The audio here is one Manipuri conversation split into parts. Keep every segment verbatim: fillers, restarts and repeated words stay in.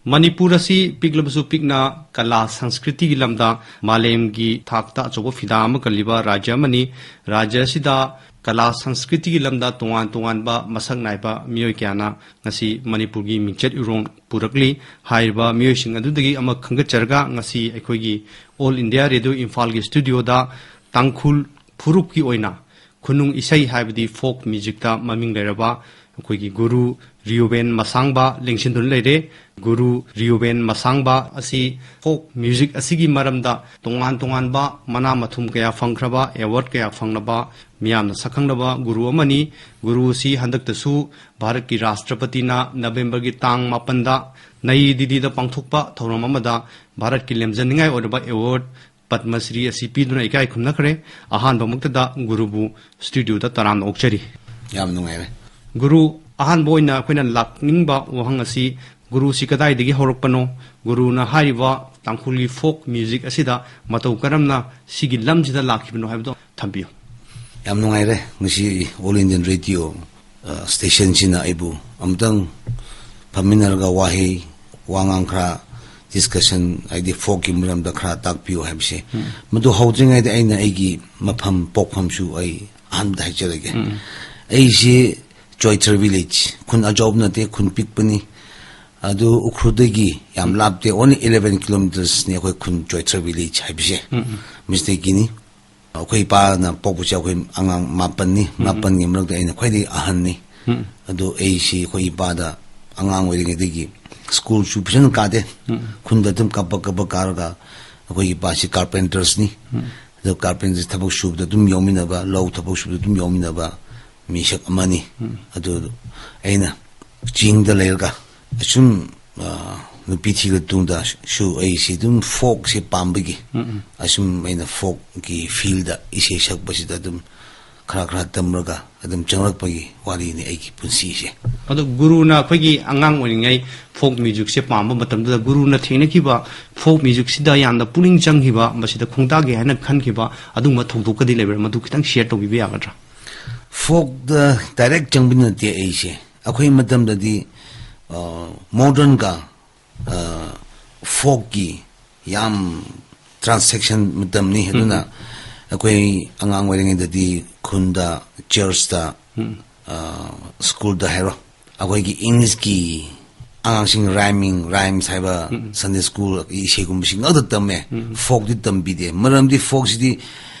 ꯃꯅꯤꯄꯨꯔ ꯑꯁꯤ ꯄꯤꯛꯂꯕꯁꯨ ꯄꯤꯛꯅ ꯀꯂꯥ ꯁꯪꯁꯀ꯭ꯔꯤꯇꯤꯒꯤ ꯂꯝꯗ ꯃꯥꯂꯦꯝꯒꯤ ꯊꯥꯛꯇ ꯑꯆꯧꯕ ꯐꯤꯗꯥ ꯑꯃ ꯀꯜꯂꯤꯕ ꯔꯥꯖ꯭ꯌ ꯑꯃꯅꯤ꯫ ꯔꯥꯖ꯭ꯌ ꯑꯁꯤꯗ ꯀꯂꯥ ꯁꯪꯁꯀ꯭ꯔꯤꯇꯤꯒꯤ ꯂꯝꯗ ꯇꯣꯉꯥꯟ ꯇꯣꯉꯥꯟꯕ ꯃꯁꯛ ꯅꯥꯏꯕ ꯃꯤꯑꯣꯏ ꯀꯌꯥꯅ ꯉꯁꯤ ꯃꯅꯤꯄꯨꯔꯒꯤ ꯃꯤꯡꯆꯠ ꯏꯔꯣꯡ ꯄꯨꯔꯛꯂꯤ꯫ ꯍꯥꯏꯔꯤꯕ ꯃꯤꯑꯣꯏꯁꯤꯡ ꯑꯗꯨꯗꯒꯤ ꯑꯃ ꯈꯟꯒꯠꯆꯔꯒ ꯉꯁꯤ ꯑꯩꯈꯣꯏꯒꯤ All India Radio ꯏꯝꯐꯥꯜꯒꯤ ꯁ꯭ꯇꯨꯗꯤꯑꯣꯗ ꯇꯥꯡꯈꯨꯜ ꯐꯨꯔꯨꯞꯀꯤ ꯑꯣꯏꯅ ꯈꯨꯅꯨꯡ ꯏꯁꯩ ꯍꯥꯏꯕꯗꯤ ꯐꯣꯛ ꯃ꯭ꯌꯨꯖꯤꯛꯇ ꯃꯃꯤꯡ ꯂꯩꯔꯕ ꯑꯩꯈꯣꯏꯒꯤ ꯒꯨꯔꯨ ꯔꯤꯌꯨꯕꯦꯟ ꯃꯁꯥꯡꯕ ꯂꯦꯡꯁꯤꯟꯗꯨꯅ ꯂꯩꯔꯦ꯫ ꯒꯨꯔꯨ ꯔꯤꯌꯨꯕꯦꯟ ꯃꯁꯥꯡꯕ ꯑꯁꯤ ꯐꯣꯛ ꯃ꯭ꯌꯨꯖꯤꯛ ꯑꯁꯤꯒꯤ ꯃꯔꯝꯗ ꯇꯣꯉꯥꯟ ꯇꯣꯉꯥꯟꯕ ꯃꯅꯥ ꯃꯊꯨꯝ ꯀꯌꯥ ꯐꯪꯈ꯭ꯔꯕ, ꯑꯦꯋꯥꯔꯗ ꯀꯌꯥ ꯐꯪꯂꯕ, ꯃꯤꯌꯥꯝꯅ ꯁꯛꯈꯪꯂꯕ ꯒꯨꯔꯨ ꯑꯃꯅꯤ꯫ ꯒꯨꯔꯨ ꯑꯁꯤ ꯍꯟꯗꯛꯇꯁꯨ ꯚꯥꯔꯠꯀꯤ ꯔꯥꯁꯇ꯭ꯔꯄꯇꯤꯅ ꯅꯕꯦꯝꯕꯔꯒꯤ ꯇꯥꯡ ꯃꯥꯄꯟꯗ ꯅꯌꯤ ꯗꯤꯜꯂꯤꯗ ꯄꯥꯡꯊꯣꯛꯄ ꯊꯧꯔꯝ ꯑꯃꯗ ꯚꯥꯔꯠꯀꯤ ꯂꯦꯝꯖꯅꯤꯡꯉꯥꯏ ꯑꯣꯏꯔꯕ ꯑꯦꯋꯥꯔꯗ ꯄꯗꯃꯁ꯭ꯔꯤ ꯑꯁꯤ ꯄꯤꯗꯨꯅ ꯏꯀꯥꯏ ꯈꯨꯝꯅꯈ꯭ꯔꯦ꯫ ꯑꯍꯥꯟꯕꯃꯛꯇꯗ ꯒꯨꯔꯨꯕꯨ ꯁ꯭ꯇꯨꯗꯤꯑꯣꯗ ꯇꯔꯥꯝꯅ ꯑꯣꯛꯆꯔꯤ꯫ ꯌꯥꯝ ꯅꯨꯡꯉꯥꯏꯔꯦ꯫ ꯒꯨꯔꯨ, ꯑꯍꯥꯟꯕ ꯑꯣꯏꯅ ꯑꯩꯈꯣꯏꯅ ꯂꯥꯛꯅꯤꯡꯕ ꯋꯥꯍꯪ ꯑꯁꯤ, ꯒꯨꯔꯨꯁꯤ ꯀꯗꯥꯏꯗꯒꯤ ꯍꯧꯔꯛꯄꯅꯣ? ꯒꯨꯔꯨꯅ ꯍꯥꯏꯔꯤꯕ ꯇꯥꯡꯈꯨꯜꯒꯤ ꯐꯣꯛ ꯃ꯭ꯌꯨꯖꯤꯛ ꯑꯁꯤꯗ ꯃꯇꯧ ꯀꯔꯝꯅ ꯁꯤꯒꯤ ꯂꯝꯁꯤꯗ ꯂꯥꯛꯈꯤꯕꯅꯣ ꯍꯥꯏꯕꯗꯣ ꯊꯝꯕꯤꯌꯨ꯫ ꯌꯥꯝ ꯅꯨꯡꯉꯥꯏꯔꯦ, ꯉꯁꯤ All Indian Radio, ꯑ, ꯁ꯭ꯇꯦꯁꯟꯁꯤꯅ ꯑꯩꯕꯨ ꯑꯃꯨꯛꯇꯪ ꯐꯝꯃꯤꯟꯅꯔꯒ ꯋꯥꯍꯩ ꯋꯥꯉꯥꯡ ꯈꯔ, ꯗꯤꯁꯀꯁꯟ, ꯍꯥꯏꯗꯤ ꯐꯣꯛꯀꯤ ꯃꯔꯝꯗ ꯈꯔ ꯇꯥꯛꯄꯤꯌꯨ ꯍꯥꯏꯕꯁꯦ꯫ ꯃꯗꯨ ꯍꯧꯗ꯭ꯔꯤꯉꯩꯗ ꯑꯩꯅ ꯑꯩꯒꯤ ꯃꯐꯝ ꯄꯣꯛꯐꯝꯁꯨ ꯑꯩ ꯑꯍꯥꯟꯕꯗ ꯍꯥꯏꯖꯔꯒꯦ꯫ ꯑꯩꯁꯤ ꯆꯣꯏꯊ꯭ꯔ ꯚꯤꯂꯦꯖ, ꯈꯨꯟ ꯑꯆꯧꯕ ꯅꯠꯇꯦ, ꯈꯨꯟ ꯄꯤꯛꯄꯅꯤ꯫ ꯑꯗꯨ ꯎꯈ꯭ꯔꯨꯜꯗꯒꯤ ꯌꯥꯝ ꯂꯥꯞꯇꯦ, only eleven ꯀꯤꯂꯣꯃꯤꯇꯔꯁꯅꯤ ꯑꯩꯈꯣꯏ ꯈꯨꯟ ꯆꯣꯏꯊ꯭ꯔ ꯚꯤꯂꯦꯖ ꯍꯥꯏꯕꯁꯦ꯫ ꯃꯤꯁꯇꯦꯛꯀꯤꯅꯤ꯫ ꯑꯩꯈꯣꯏ ꯏꯄꯥꯅ ꯄꯣꯛꯄꯁꯦ ꯑꯩꯈꯣꯏ ꯑꯉꯥꯡ ꯃꯥꯄꯟꯅꯤ꯫ ꯃꯥꯄꯟꯒꯤ ꯃꯔꯛꯇ ꯑꯩꯅ ꯈ꯭ꯋꯥꯏꯗꯒꯤ ꯑꯍꯟꯅꯤ꯫ ꯑꯗꯣ ꯑꯩꯁꯤ ꯑꯩꯈꯣꯏ ꯏꯄꯥꯗ ꯑꯉꯥꯡ ꯑꯣꯏꯔꯤꯉꯩꯗꯒꯤ ꯁ꯭ꯀꯨꯜꯁꯨ ꯐꯖꯅ ꯀꯥꯗꯦ꯫ ꯈꯨꯟꯗ ꯑꯗꯨꯝ ꯀꯥꯕꯛ ꯀꯥꯕꯛ ꯀꯥꯔꯒ, ꯑꯩꯈꯣꯏ ꯏꯄꯥꯁꯤ ꯀꯥꯔꯄꯦꯟꯇꯔꯁꯅꯤ꯫ ꯑꯗꯣ ꯀꯥꯔꯄꯦꯟꯇꯔ ꯊꯕꯛ ꯁꯨꯕꯗ ꯑꯗꯨꯝ ꯌꯥꯎꯃꯤꯟꯅꯕ, ꯂꯧ ꯊꯕꯛ ꯁꯨꯕꯗ ꯑꯗꯨꯝ ꯌꯥꯎꯃꯤꯟꯅꯕ ꯃꯤꯁꯛ ꯑꯃꯅꯤ꯫ ꯑꯗꯨ ꯑꯩꯅ ꯆꯤꯡꯗ ꯂꯩꯔꯒ ꯑꯁꯨꯝ, ꯑ, ꯅꯨꯄꯤ ꯊꯤꯔ ꯇꯨꯡꯗꯁꯨ ꯑꯩꯁꯤ ꯑꯗꯨꯝ ꯐꯣꯛꯁꯤ ꯄꯥꯝꯕꯒꯤ ꯑꯁꯨꯝ ꯑꯩꯅ ꯐꯣꯛꯀꯤ ꯐꯤꯜꯗ ꯏꯁꯩ ꯁꯛꯄꯁꯤꯗ ꯑꯗꯨꯝ ꯈꯔ ꯈꯔ ꯇꯝꯔꯒ ꯑꯗꯨꯝ ꯆꯪꯂꯛꯄꯒꯤ ꯋꯥꯔꯤꯅꯤ ꯑꯩꯒꯤ ꯄꯨꯟꯁꯤꯁꯦ꯫ ꯑꯗꯣ ꯒꯨꯔꯨꯅ ꯑꯩꯈꯣꯏꯒꯤ ꯑꯉꯥꯡ ꯑꯣꯏꯔꯤꯉꯩ ꯐꯣꯛ ꯃ꯭ꯌꯨꯖꯤꯛꯁꯦ ꯄꯥꯝꯕ ꯃꯇꯝꯗꯨꯗ ꯒꯨꯔꯨꯅ ꯊꯦꯡꯅꯈꯤꯕ ꯐꯣꯛ ꯃ꯭ꯌꯨꯖꯤꯛꯁꯤꯗ ꯌꯥꯝꯅ ꯄꯨꯛꯅꯤꯡ ꯆꯪꯈꯤꯕ, ꯃꯁꯤꯗ ꯈꯣꯡꯗꯥꯒꯦ ꯍꯥꯏꯅ ꯈꯟꯈꯤꯕ ꯑꯗꯨꯒꯨꯝꯕ ꯊꯧꯗꯣꯛꯀꯗꯤ ꯂꯩꯕ꯭ꯔꯥ? ꯃꯗꯨ ꯈꯤꯇꯪ ꯁꯤꯌꯔ ꯇꯧꯕꯤꯕ ꯌꯥꯒꯗ꯭ꯔꯥ? ꯐꯣꯛꯇ ꯗꯥꯏꯔꯦꯛ ꯆꯪꯕ ꯅꯠꯇꯦ ꯑꯩꯁꯦ꯫ ꯑꯩꯈꯣꯏ ꯃꯇꯝꯗꯗꯤ, ꯑ, ꯃꯣꯗꯔꯟꯒ ꯐꯣꯛꯀꯤ ꯌꯥꯝ ꯇ꯭ꯔꯥꯟꯁꯦꯛꯁꯟ ꯃꯇꯝꯅꯤ꯫ ꯑꯗꯨꯅ ꯑꯩꯈꯣꯏ ꯑꯉꯥꯡ ꯑꯣꯏꯔꯤꯉꯩꯗꯗꯤ ꯈꯨꯟꯗ, ꯆꯔꯆꯇ, ꯁ꯭ꯀꯨꯜꯗ ꯍꯥꯏꯔꯣ, ꯑꯩꯈꯣꯏꯒꯤ ꯏꯪꯂꯤꯁꯀꯤ ꯑꯉꯥꯡꯁꯤꯡ ꯔꯥꯏꯃꯤꯡ, ꯔꯥꯏꯝꯁ ꯍꯥꯏꯕ ꯁꯟꯗꯦ ꯁ꯭ꯀꯨꯜ ꯏꯁꯩꯒꯨꯝꯕꯁꯤ ꯉꯛꯇ ꯇꯝꯃꯦ꯫ ꯐꯣꯛꯇꯤ ꯇꯝꯕꯤꯗꯦ꯫ ꯃꯔꯝꯗꯤ ꯐꯣꯛꯁꯤꯗꯤ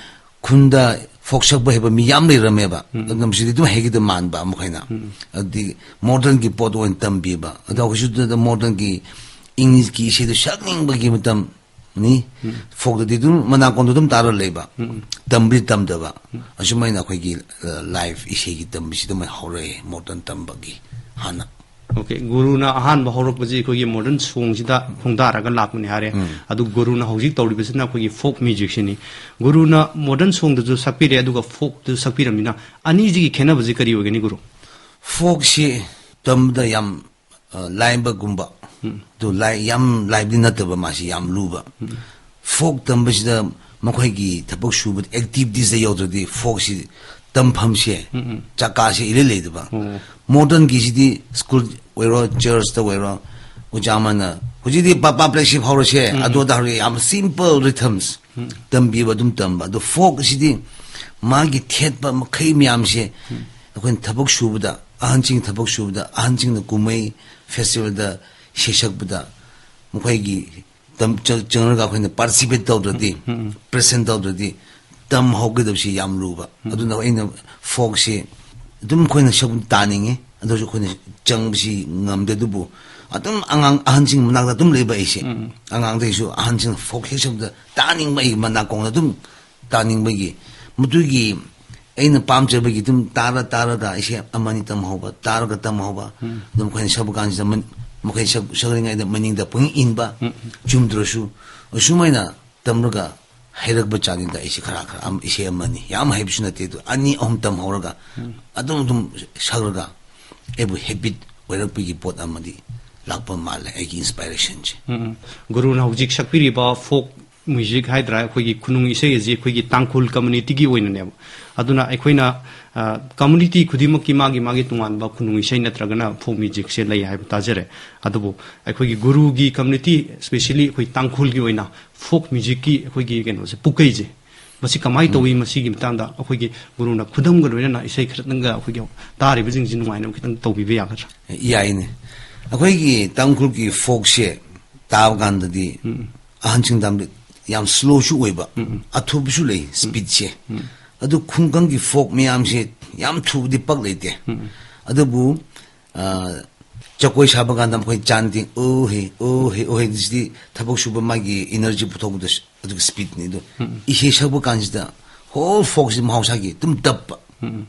ꯈꯨꯟꯗ ꯐꯣꯛ ꯁꯛꯄ ꯍꯩꯕ ꯃꯤ ꯌꯥꯝ ꯂꯩꯔꯝꯃꯦꯕ꯫ ꯑꯗꯨꯅ ꯃꯁꯤꯗꯤ ꯑꯗꯨꯝ ꯍꯩꯒꯗꯕ ꯃꯥꯟꯕ ꯃꯈꯣꯏꯅ꯫ ꯑꯗꯨꯗꯤ ꯃꯣꯗꯔꯟꯒꯤ ꯄꯣꯠ ꯑꯣꯏꯅ ꯇꯝꯕꯤꯕ꯫ ꯑꯗꯣ ꯑꯩꯈꯣꯏꯁꯨ ꯑꯗꯨꯗ ꯃꯣꯗꯔꯟꯒꯤ ꯏꯪꯂꯤꯁꯀꯤ ꯏꯁꯩꯗꯣ ꯁꯛꯅꯤꯡꯕꯒꯤ ꯃꯇꯝꯅꯤ꯫ ꯐꯣꯛꯇꯗꯤ ꯑꯗꯨꯝ ꯃꯅꯥꯀꯣꯡꯗ ꯑꯗꯨꯝ ꯇꯥꯔ ꯂꯩꯕ꯫ ꯇꯝꯕꯗꯤ ꯇꯝꯗꯕ꯫ ꯑꯁꯨꯃꯥꯏꯅ ꯑꯩꯈꯣꯏꯒꯤ ꯂꯥꯏꯐ ꯏꯁꯩꯒꯤ ꯇꯝꯕꯁꯤ ꯑꯗꯨꯃꯥꯏꯅ ꯍꯧꯔꯛꯑꯦ, ꯃꯣꯗꯔꯟ ꯇꯝꯕꯒꯤ ꯍꯥꯟꯅ꯫ ꯑꯣꯀꯦ, ꯒꯨꯔꯨꯅ ꯑꯍꯥꯟꯕ ꯍꯧꯔꯛꯄꯁꯤ ꯑꯩꯈꯣꯏꯒꯤ ꯃꯣꯗꯔꯟ ꯁꯣꯡꯁꯤꯗ ꯈꯣꯡꯗꯥꯔꯒ ꯂꯥꯛꯄꯅꯤ ꯍꯥꯏꯔꯦ꯫ ꯑꯗꯨ ꯒꯨꯔꯨꯅ ꯍꯧꯖꯤꯛ ꯇꯧꯔꯤꯕꯁꯤꯅ ꯑꯩꯈꯣꯏꯒꯤ ꯐꯣꯛ ꯃ꯭ꯌꯨꯖꯤꯛꯁꯤꯅꯤ꯫ ꯒꯨꯔꯨꯅ ꯃꯣꯗꯔꯟ ꯁꯣꯡꯗꯁꯨ ꯁꯛꯄꯤꯔꯦ, ꯑꯗꯨꯒ ꯐꯣꯛꯇꯁꯨ ꯁꯛꯄꯤꯔꯝꯅꯤꯅ, ꯑꯅꯤꯁꯤꯒꯤ ꯈꯦꯠꯅꯕꯁꯤ ꯀꯔꯤ ꯑꯣꯏꯒꯅꯤ, ꯒꯨꯔꯨ? ꯐꯣꯛꯁꯤ ꯇꯝꯕꯗ ꯌꯥꯝ, ꯑ, ꯂꯥꯏꯕꯒꯨꯝꯕ, ꯑꯗꯨ ꯂꯥꯏ-, ꯌꯥꯝ ꯂꯥꯏꯕꯗꯤ ꯅꯠꯇꯕ, ꯃꯥꯁꯤ ꯌꯥꯝ ꯂꯨꯕ꯫ ꯐꯣꯛ ꯇꯝꯕꯁꯤꯗ ꯃꯈꯣꯏꯒꯤ ꯊꯕꯛ ꯁꯨꯕ ꯑꯦꯛꯇꯤꯚꯤꯇꯤꯁꯇ ꯌꯥꯎꯗ꯭ꯔꯗꯤ ꯐꯣꯛꯁꯤ ꯇꯝꯐꯝꯁꯦ, ꯆꯀꯥꯁꯦ ꯏꯂꯩ ꯂꯩꯇꯕ꯫ ꯃꯣꯗꯔꯟꯒꯤꯁꯤꯗꯤ ꯁ꯭ꯀꯨꯜ ꯑꯣꯏꯔꯣ, ꯆꯔꯆꯇ ꯑꯣꯏꯔꯣ, ꯑꯣꯖꯥ ꯑꯃꯅ ꯍꯧꯖꯤꯛꯇꯤ ꯄꯥ ꯄꯥ ꯄ꯭ꯂꯦꯁꯤꯞ ꯍꯧꯔꯁꯦ, ꯑꯗꯨ ꯑꯗꯥ ꯍꯧꯔꯁꯦ, ꯌꯥꯝ ꯁꯤꯝꯄꯜ ꯔꯤꯊꯝꯁ ꯇꯝꯕꯤꯕ ꯑꯗꯨꯝ ꯇꯝꯕ꯫ ꯑꯗꯣ ꯐꯣꯛꯁꯤꯗꯤ ꯃꯥꯒꯤ ꯊꯦꯠꯄ ꯃꯈꯩ ꯃꯌꯥꯝꯁꯦ ꯑꯩꯈꯣꯏꯅ ꯊꯕꯛ ꯁꯨꯕꯗ, ꯑꯍꯟꯁꯤꯡ ꯊꯕꯛ ꯁꯨꯕꯗ, ꯑꯍꯟꯁꯤꯡꯅ ꯀꯨꯝꯍꯩ ꯐꯦꯁꯇꯤꯚꯦꯜꯗ ꯏꯁꯩ ꯁꯛꯄꯗ ꯃꯈꯣꯏꯒꯤ ꯇꯝ-, ꯆ-, ꯆꯪꯉꯒ ꯑꯩꯈꯣꯏꯅ ꯄꯥꯔꯇꯤꯁꯤꯄꯦꯠ ꯇꯧꯗ꯭ꯔꯗꯤ, ꯄ꯭ꯔꯦꯖꯦꯟ ꯇꯧꯗ꯭ꯔꯗꯤ ꯇꯝ ꯍꯧꯒꯗꯕꯁꯤ ꯌꯥꯝ ꯂꯨꯕ꯫ ꯑꯗꯨꯅ ꯑꯩꯅ ꯐꯣꯛꯁꯤ ꯑꯗꯨꯝ ꯑꯩꯈꯣꯏꯅ ꯁꯛꯄ ꯇꯥꯅꯤꯡꯉꯤ, ꯑꯗꯨꯁꯨ ꯑꯩꯈꯣꯏꯅ ꯆꯪꯕꯁꯤ ꯉꯝꯗꯦ꯫ ꯑꯗꯨꯕꯨ ꯑꯗꯨꯝ ꯑꯉꯥꯡ ꯑꯍꯟꯁꯤꯡ ꯃꯅꯥꯛꯇ ꯑꯗꯨꯝ ꯂꯩꯕ ꯑꯩꯁꯦ꯫ ꯑꯉꯥꯡꯗꯩꯁꯨ ꯑꯍꯟꯁꯤꯡꯅ ꯐꯣꯛ ꯏꯁꯩ ꯁꯛꯄꯗ ꯇꯥꯅꯤꯡꯕ ꯑꯩ ꯃꯅꯥꯀꯣꯡꯗ ꯑꯗꯨꯝ ꯇꯥꯅꯤꯡꯕꯒꯤ, ꯃꯗꯨꯒꯤ ꯑꯩꯅ ꯄꯥꯝꯖꯕꯒꯤ ꯑꯗꯨꯝ ꯇꯥꯔ ꯇꯥꯔꯒ ꯑꯩꯁꯦ ꯑꯃꯅꯤ ꯇꯝꯍꯧꯕ, ꯇꯥꯔꯒ ꯇꯝꯍꯧꯕ꯫ ꯑꯗꯨꯝ ꯃꯈꯣꯏꯅ ꯁꯛꯄ ꯀꯥꯟꯁꯤꯗ ꯃꯟ-, ꯃꯈꯣꯏ ꯁꯛ-, ꯁꯛꯂꯤꯉꯩꯗ ꯃꯅꯤꯡꯗ ꯄꯨꯡ ꯏꯟꯕ, ꯆꯨꯝꯗ꯭ꯔꯁꯨ ꯑꯁꯨꯃꯥꯏꯅ ꯇꯝꯂꯒ ꯍꯩꯔꯛꯄ ꯆꯥꯡꯗ ꯑꯩꯁꯦ ꯈꯔ ꯈꯔ ꯑꯝ-, ꯏꯁꯩ ꯑꯃꯅꯤ, ꯌꯥꯝ ꯍꯩꯕꯁꯨ ꯅꯠꯇꯦ, ꯑꯗꯨ ꯑꯅꯤ ꯑꯍꯨꯝ ꯇꯝꯍꯧꯔꯒ ꯑꯗꯨꯝ ꯑꯗꯨꯝ ꯁꯛꯂꯒ ꯑꯩꯕꯨ ꯍꯦꯕꯤꯠ ꯑꯣꯏꯔꯛꯄꯒꯤ ꯄꯣꯠ ꯑꯃꯗꯤ ꯂꯥꯛꯄ ꯃꯥꯜꯂꯦ, ꯑꯩꯒꯤ ꯏꯟꯁꯄꯥꯏꯔꯦꯁꯟꯁꯦ꯫ ꯎꯝ, ꯎꯝ꯫ ꯒꯨꯔꯨꯅ ꯍꯧꯖꯤꯛ ꯁꯛꯄꯤꯔꯤꯕ ꯐꯣꯛ ꯃ꯭ꯌꯨꯖꯤꯛ ꯍꯥꯏꯗ꯭ꯔꯥ, ꯑꯩꯈꯣꯏꯒꯤ ꯈꯨꯅꯨꯡ ꯏꯁꯩ ꯑꯁꯤ ꯑꯩꯈꯣꯏꯒꯤ ꯇꯥꯡꯈꯨꯜ ꯀꯝꯃ꯭ꯌꯨꯅꯤꯇꯤꯒꯤ ꯑꯣꯏꯅꯅꯦꯕ꯫ ꯑꯗꯨꯅ ꯑꯩꯈꯣꯏꯅ, ꯑ, ꯀꯝꯃ꯭ꯌꯨꯅꯤꯇꯤ ꯈꯨꯗꯤꯡꯃꯛꯀꯤ ꯃꯥꯒꯤ ꯃꯥꯒꯤ ꯇꯣꯉꯥꯟꯕ ꯈꯨꯅꯨꯡ ꯏꯁꯩ ꯅꯠꯇ꯭ꯔꯒꯅ ꯐꯣꯛ ꯃ꯭ꯌꯨꯖꯤꯛꯁꯦ ꯂꯩ ꯍꯥꯏꯕ ꯇꯥꯖꯔꯦ꯫ ꯑꯗꯨꯕꯨ ꯑꯩꯈꯣꯏꯒꯤ ꯒꯨꯔꯨꯒꯤ ꯀꯝꯃ꯭ꯌꯨꯅꯤꯇꯤ, ꯁ꯭ꯄꯦꯁꯤꯌꯦꯜꯂꯤ ꯑꯩꯈꯣꯏ ꯇꯥꯡꯈꯨꯜꯒꯤ ꯑꯣꯏꯅ ꯐꯣꯛ ꯃ꯭ꯌꯨꯖꯤꯛꯀꯤ ꯑꯩꯈꯣꯏꯒꯤ ꯀꯩꯅꯣꯁꯦ, ꯄꯨꯀꯩꯁꯦ, ꯃꯁꯤ ꯀꯃꯥꯏꯅ ꯎꯝ꯫ ꯇꯧꯏ, ꯃꯁꯤꯒꯤ ꯃꯇꯥꯡꯗ ꯑꯩꯈꯣꯏꯒꯤ ꯒꯨꯔꯨꯅ ꯈꯨꯗꯝꯒ ꯂꯣꯏꯅꯅ ꯏꯁꯩ ꯈꯔꯇꯪꯒ ꯑꯩꯈꯣꯏꯒꯤ ꯇꯥꯔꯤꯕꯁꯤꯡꯁꯤ ꯅꯨꯡꯉꯥꯏꯅꯕ ꯈꯤꯇꯪ ꯇꯧꯕꯤꯕ ꯌꯥꯒꯗ꯭ꯔꯥ? ꯌꯥꯏꯅꯦ꯫ ꯑꯩꯈꯣꯏꯒꯤ ꯇꯥꯡꯈꯨꯜꯒꯤ ꯐꯣꯛꯁꯦ ꯇꯥꯕ ꯀꯥꯟꯗꯗꯤ ꯎꯝ꯫ ꯑꯍꯟꯁꯤꯡꯗ ꯌꯥꯝ ꯁ꯭ꯂꯣꯁꯨ ꯑꯣꯏꯕ, ꯎꯝ, ꯎꯝ꯫ ꯑꯊꯨꯕꯁꯨ ꯂꯩ, ꯁ꯭ꯄꯤꯗꯁꯦ꯫ ꯎꯝ꯫ ꯑꯗꯨ ꯈꯨꯡꯒꯪꯒꯤ ꯐꯣꯛ ꯃꯌꯥꯝꯁꯦ ꯌꯥꯝ ꯊꯨꯕꯗꯤ ꯄꯛ ꯂꯩꯇꯦ꯫ ꯎꯝ, ꯎꯝ꯫ ꯑꯗꯨꯕꯨ, ꯑ, ꯖꯒꯣꯏ ꯁꯥꯕ ꯀꯥꯟꯗ ꯃꯈꯣꯏ ꯆꯥꯟꯇꯤꯡ, "ꯑꯣ ꯍꯦ, ꯑꯣ ꯍꯦ, ꯑꯣ ꯍꯦ", ꯁꯤꯗꯤ ꯊꯕꯛ ꯁꯨꯕ ꯃꯥꯒꯤ ꯏꯅꯔꯖꯤ ꯄꯨꯊꯣꯛꯄꯗ ꯑꯗꯨꯒꯤ ꯁ꯭ꯄꯤꯗꯅꯤ ꯑꯗꯨ꯫ ꯎꯝ, ꯎꯝ꯫ ꯏꯁꯩ ꯁꯛꯄ ꯀꯥꯟꯁꯤꯗ ꯍꯣꯜ ꯐꯣꯛꯁꯤ ꯃꯍꯧꯁꯥꯒꯤ ꯑꯗꯨꯝ ꯇꯞꯄ꯫ ꯎꯝ, ꯎꯝ꯫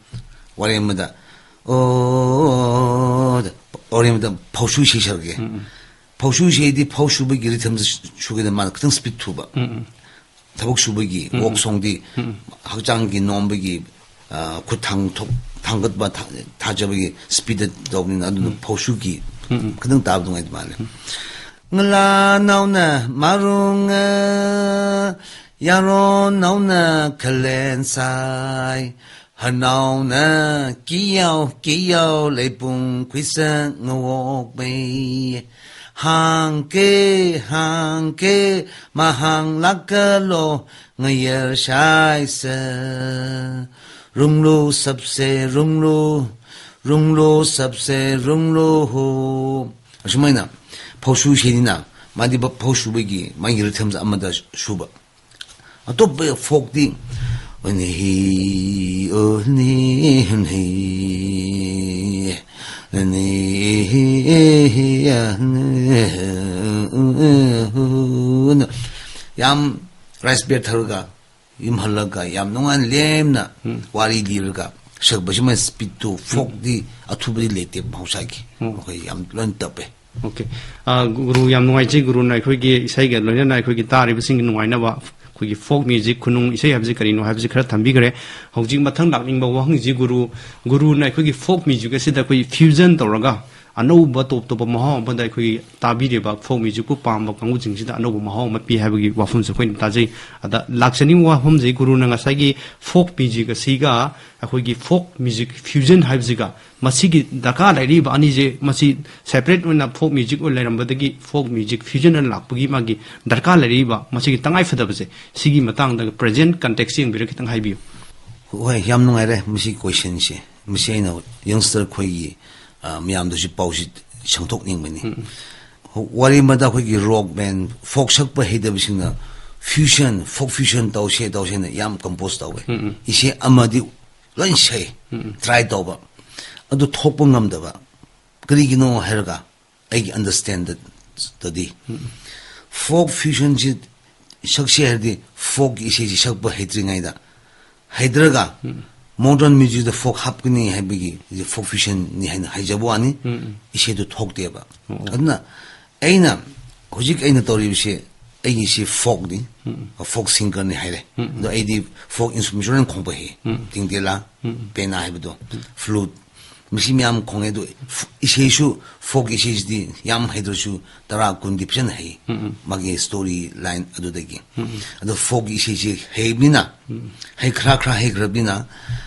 ꯋꯥꯔꯦꯡ ꯑꯃꯗ, "ꯑꯣ", ꯋꯥꯔꯦꯡ ꯑꯃꯗ ꯐꯧꯁꯨ ꯏꯁꯩ ꯁꯛꯀꯦ꯫ ꯎꯝ, ꯎꯝ꯫ ꯐꯧꯁꯨ ꯏꯁꯩꯗꯤ ꯐꯧ ꯁꯨꯕꯒꯤ ꯔꯤꯊꯝꯗ ꯁꯨꯒꯦꯗ ꯃꯥꯅ ꯈꯤꯇꯪ ꯁ꯭ꯄꯤꯗ ꯊꯨꯕ꯫ ꯎꯝ, ꯎꯝ꯫ ꯊꯕꯛ ꯁꯨꯕꯒꯤ, ꯎꯝ, ꯋꯣꯛ ꯎꯝ꯫ ꯁꯣꯡꯗꯤ ꯎꯝ, ꯎꯝ꯫ ꯍꯛꯆꯥꯡꯒꯤ ꯅꯣꯝꯕꯒꯤ, ꯑ, ꯈꯨꯠ ꯊꯥꯡ-, ꯊꯣꯛ-, ꯊꯥꯡꯒꯠꯄ ꯊꯥ-, ꯊꯥꯖꯕꯒꯤ ꯁ꯭ꯄꯤꯗ ꯇꯧꯕꯅꯤꯅ ꯑꯗꯨꯅ ꯎꯝ꯫ ꯐꯧꯁꯨꯒꯤ ꯎꯝ, ꯎꯝ꯫ ꯈꯤꯇꯪ ꯇꯥꯕ ꯅꯨꯡꯉꯥꯏꯗꯧ ꯃꯥꯜꯂꯦ꯫ ꯎꯝ꯫ ꯉꯂꯥ ꯅꯥꯎꯅ ꯃꯔꯨꯡ, ꯑ, ꯌꯥꯔꯣ ꯅꯥꯎꯅ ꯈꯂꯦꯟ ꯁꯥꯏ, ꯍꯅꯥꯎꯅ ꯀꯤꯌꯥꯎ ꯀꯤꯌꯥꯎ ꯂꯩꯄꯨꯡ ꯈꯨꯏꯁꯛ ꯉꯋꯣꯛ ꯃꯩ꯫ ꯍꯥꯡꯀꯦ, ꯍꯥꯡꯀꯦ, ꯃꯍꯥꯡ ꯂꯥꯛꯀꯂꯣ, ꯉꯌꯔ ꯁꯥꯏꯁ꯫ ꯔꯨꯡꯂꯨ ꯁꯞꯁꯦ ꯔꯨꯡꯂꯨ, ꯔꯨꯡꯂꯨ ꯁꯞꯁꯦ ꯔꯨꯡꯂꯨ ꯍꯨ꯫ ꯑꯁꯨꯃꯥꯏꯅ ꯐꯧꯁꯨ ꯏꯁꯩꯅꯤꯅ, ꯃꯥꯗꯤ ꯕ-, ꯐꯧ ꯁꯨꯕꯒꯤ ꯃꯥꯒꯤ ꯔꯤꯊꯝꯁ ꯑꯃꯗ ꯁꯨꯕ꯫ ꯑꯇꯣꯞꯄ ꯐꯣꯛꯇꯤ, "ꯑꯅꯤ ꯍꯤ, ꯑꯅꯤ ꯍꯤ, ꯑꯅꯤ ꯍꯤ, ꯑꯅꯤ ꯍꯤ", ꯌꯥꯝ ꯔꯥꯏꯁ ꯕꯦꯔ ꯊꯛꯂꯒ, ꯌꯨꯝ ꯍꯜꯂꯒ ꯌꯥꯝ ꯅꯨꯡꯉꯥꯏꯅ ꯂꯦꯝꯅ ꯎꯝ꯫ ꯋꯥꯔꯤ ꯂꯤꯔꯒ ꯁꯛꯄꯁꯤꯃ ꯁ꯭ꯄꯤꯗꯇꯨ ꯐꯣꯛꯇꯤ ꯑꯊꯨꯕꯗꯤ ꯂꯩꯇꯦ ꯃꯍꯧꯁꯥꯒꯤ꯫ ꯎꯝ꯫ ꯃꯈꯣꯏ ꯌꯥꯝ ꯂꯣꯏꯅ ꯇꯞꯄꯦ꯫ ꯑꯣꯀꯦ꯫ ꯑ, ꯒꯨꯔꯨ, ꯌꯥꯝ ꯅꯨꯡꯉꯥꯏꯖꯩ, ꯒꯨꯔꯨꯅ ꯑꯩꯈꯣꯏꯒꯤ ꯏꯁꯩꯒ ꯂꯣꯏꯅꯅ ꯑꯩꯈꯣꯏꯒꯤ ꯇꯥꯔꯤꯕꯁꯤꯡꯒꯤ ꯅꯨꯡꯉꯥꯏꯅꯕ ꯑꯩꯈꯣꯏꯒꯤ ꯐꯣꯛ ꯃ꯭ꯌꯨꯖꯤꯛ, ꯈꯨꯅꯨꯡ ꯏꯁꯩ ꯍꯥꯏꯕꯁꯤ ꯀꯔꯤꯅꯣ ꯍꯥꯏꯕꯁꯤ ꯈꯔ ꯊꯝꯕꯤꯈ꯭ꯔꯦ꯫ ꯍꯧꯖꯤꯛ ꯃꯊꯪ ꯂꯥꯛꯅꯤꯡꯕ ꯋꯥꯍꯪꯁꯤ, ꯒꯨꯔꯨ, ꯒꯨꯔꯨꯅ ꯑꯩꯈꯣꯏꯒꯤ ꯐꯣꯛ ꯃ꯭ꯌꯨꯖꯤꯛ ꯑꯁꯤꯗ ꯑꯩꯈꯣꯏ ꯐ꯭ꯌꯨꯖꯟ ꯇꯧꯔꯒ ꯑꯅꯧꯕ ꯇꯣꯞ ꯇꯣꯞꯄ ꯃꯍꯥꯎ ꯑꯃꯗ ꯑꯩꯈꯣꯏꯒꯤ ꯇꯥꯕꯤꯔꯤꯕ ꯐꯣꯛ ꯃ꯭ꯌꯨꯖꯤꯛꯄꯨ ꯄꯥꯝꯕ ꯀꯥꯡꯕꯨꯁꯤꯡꯁꯤꯗ ꯑꯅꯧꯕ ꯃꯍꯥꯎ ꯑꯃ ꯄꯤ ꯍꯥꯏꯕꯒꯤ ꯋꯥꯐꯝꯁꯦ ꯑꯩꯈꯣꯏꯅ ꯇꯥꯖꯩ꯫ ꯑꯗ ꯂꯥꯛꯆꯅꯤꯡꯕ ꯋꯥꯐꯝꯁꯦ, ꯒꯨꯔꯨꯅ ꯉꯁꯥꯏꯒꯤ ꯐꯣꯛ ꯃ꯭ꯌꯨꯖꯤꯛ ꯑꯁꯤꯒ ꯑꯩꯈꯣꯏꯒꯤ ꯐꯣꯛ ꯃ꯭ꯌꯨꯖꯤꯛ ꯐ꯭ꯌꯨꯖꯟ ꯍꯥꯏꯕꯁꯤꯒ, ꯃꯁꯤꯒꯤ ꯗꯔꯀꯥꯔ ꯂꯩꯔꯤꯕ ꯑꯅꯤꯁꯦ, ꯃꯁꯤ ꯁꯦꯄꯔꯦꯠ ꯑꯣꯏꯅ ꯐꯣꯛ ꯃ꯭ꯌꯨꯖꯤꯛ ꯑꯣꯏꯅ ꯂꯩꯔꯝꯕꯗꯒꯤ ꯐꯣꯛ ꯃ꯭ꯌꯨꯖꯤꯛ ꯐ꯭ꯌꯨꯖꯟ ꯑꯣꯏꯅ ꯂꯥꯛꯄꯒꯤ ꯃꯥꯒꯤ ꯗꯔꯀꯥꯔ ꯂꯩꯔꯤꯕ ꯃꯁꯤꯒꯤ ꯇꯉꯥꯏ ꯐꯗꯕꯁꯦ, ꯁꯤꯒꯤ ꯃꯇꯥꯡꯗ ꯄ꯭ꯔꯖꯦꯟ ꯀꯟꯇꯦꯛꯁ ꯌꯦꯡꯕꯤꯔꯒ ꯈꯤꯇꯪ ꯍꯥꯏꯕꯤꯌꯨ꯫ ꯍꯣꯏ, ꯌꯥꯝ ꯅꯨꯡꯉꯥꯏꯔꯦ ꯃꯁꯤ ꯀꯣꯏꯁꯟꯁꯦ꯫ ꯃꯁꯤ ꯑꯩꯅ ꯌꯪꯁꯇꯔ ꯈꯣꯏꯒꯤ, ꯑ, ꯃꯌꯥꯝꯗꯁꯨ ꯄꯥꯎꯁꯤ ꯁꯪꯊꯣꯛꯅꯤꯡꯕꯅꯤ꯫ ꯋꯥꯔꯤ ꯑꯃꯗ ꯑꯩꯈꯣꯏꯒꯤ ꯔꯣꯛ ꯕꯦꯟ, ꯐꯣꯛ ꯁꯛꯄ ꯍꯩꯇꯕꯁꯤꯡꯅ ꯐ꯭ꯌꯨꯖꯟ, ꯐꯣꯛ ꯐ꯭ꯌꯨꯖꯟ ꯇꯧꯁꯦ ꯇꯧꯁꯦꯅ ꯌꯥꯝ ꯀꯝꯄꯣꯖ ꯇꯧꯋꯦ꯫ ꯏꯁꯩ ꯑꯃꯗꯤ ꯂꯣꯏ ꯁꯩ, ꯇ꯭ꯔꯥꯏ ꯇꯧꯕ, ꯑꯗꯨ ꯊꯣꯛꯄ ꯉꯝꯗꯕ꯫ ꯀꯔꯤꯒꯤꯅꯣ ꯍꯥꯏꯔꯒ, ꯑꯩꯒꯤ ꯑꯟꯗꯔꯁꯇꯦꯟꯗꯗꯤ ꯐꯣꯛ ꯐ꯭ꯌꯨꯖꯟꯁꯤ ꯁꯛꯁꯦ ꯍꯥꯏꯔꯗꯤ, ꯐꯣꯛꯀꯤ ꯏꯁꯩꯁꯤ ꯁꯛꯄ ꯍꯩꯇ꯭ꯔꯤꯉꯩꯗ, ꯍꯩꯇ꯭ꯔꯒ ꯃꯣꯗꯔꯟ ꯃ꯭ꯌꯨꯖꯤꯛꯇ ꯐꯣꯛ ꯍꯥꯞꯀꯅꯤ ꯍꯥꯏꯕꯒꯤ ꯐꯣꯛ ꯐ꯭ꯌꯨꯖꯟꯅꯤ ꯍꯥꯏꯅ ꯍꯥꯏꯖꯕ ꯋꯥꯅꯤ꯫ ꯏꯁꯩꯗꯨ ꯊꯣꯛꯇꯦꯕ꯫ ꯑꯗꯨꯅ ꯑꯩꯅ ꯍꯧꯖꯤꯛ ꯑꯩꯅ ꯇꯧꯔꯤꯕꯁꯤ, ꯑꯩꯒꯤꯁꯤ ꯐꯣꯛꯅꯤ, ꯐꯣꯛ ꯁꯤꯡꯒꯔꯅꯤ ꯍꯥꯏꯔꯦ꯫ ꯑꯗꯣ ꯑꯩꯗꯤ ꯐꯣꯛ ꯏꯟꯁꯇ꯭ꯔꯨꯃꯦꯟ ꯈꯣꯡꯕ ꯍꯩ, ꯇꯤꯡꯇꯦꯂꯥ, ꯄꯦꯅꯥ ꯍꯥꯏꯕꯗꯣ, ꯐ꯭ꯂꯨꯠ, ꯃꯁꯤ ꯃꯌꯥꯝ ꯈꯣꯡꯉꯦ꯫ ꯑꯗꯣ ꯐ-, ꯏꯁꯩꯁꯨ, ꯐꯣꯛ ꯏꯁꯩꯁꯤꯗꯤ ꯌꯥꯝ ꯍꯩꯗ꯭ꯔꯁꯨ ꯇꯔꯥ ꯀꯨꯟꯗꯤ ꯐꯖꯅ ꯍꯩ꯫ ꯃꯥꯒꯤ ꯁ꯭ꯇꯣꯔꯤ ꯂꯥꯏꯟ ꯑꯗꯨꯗꯒꯤ꯫ ꯑꯗꯣ ꯐꯣꯛ ꯏꯁꯩꯁꯤ ꯍꯩꯕꯅꯤꯅ, ꯍꯩ, ꯈꯔ ꯈꯔ ꯍꯩꯈ꯭ꯔꯕꯅꯤꯅ,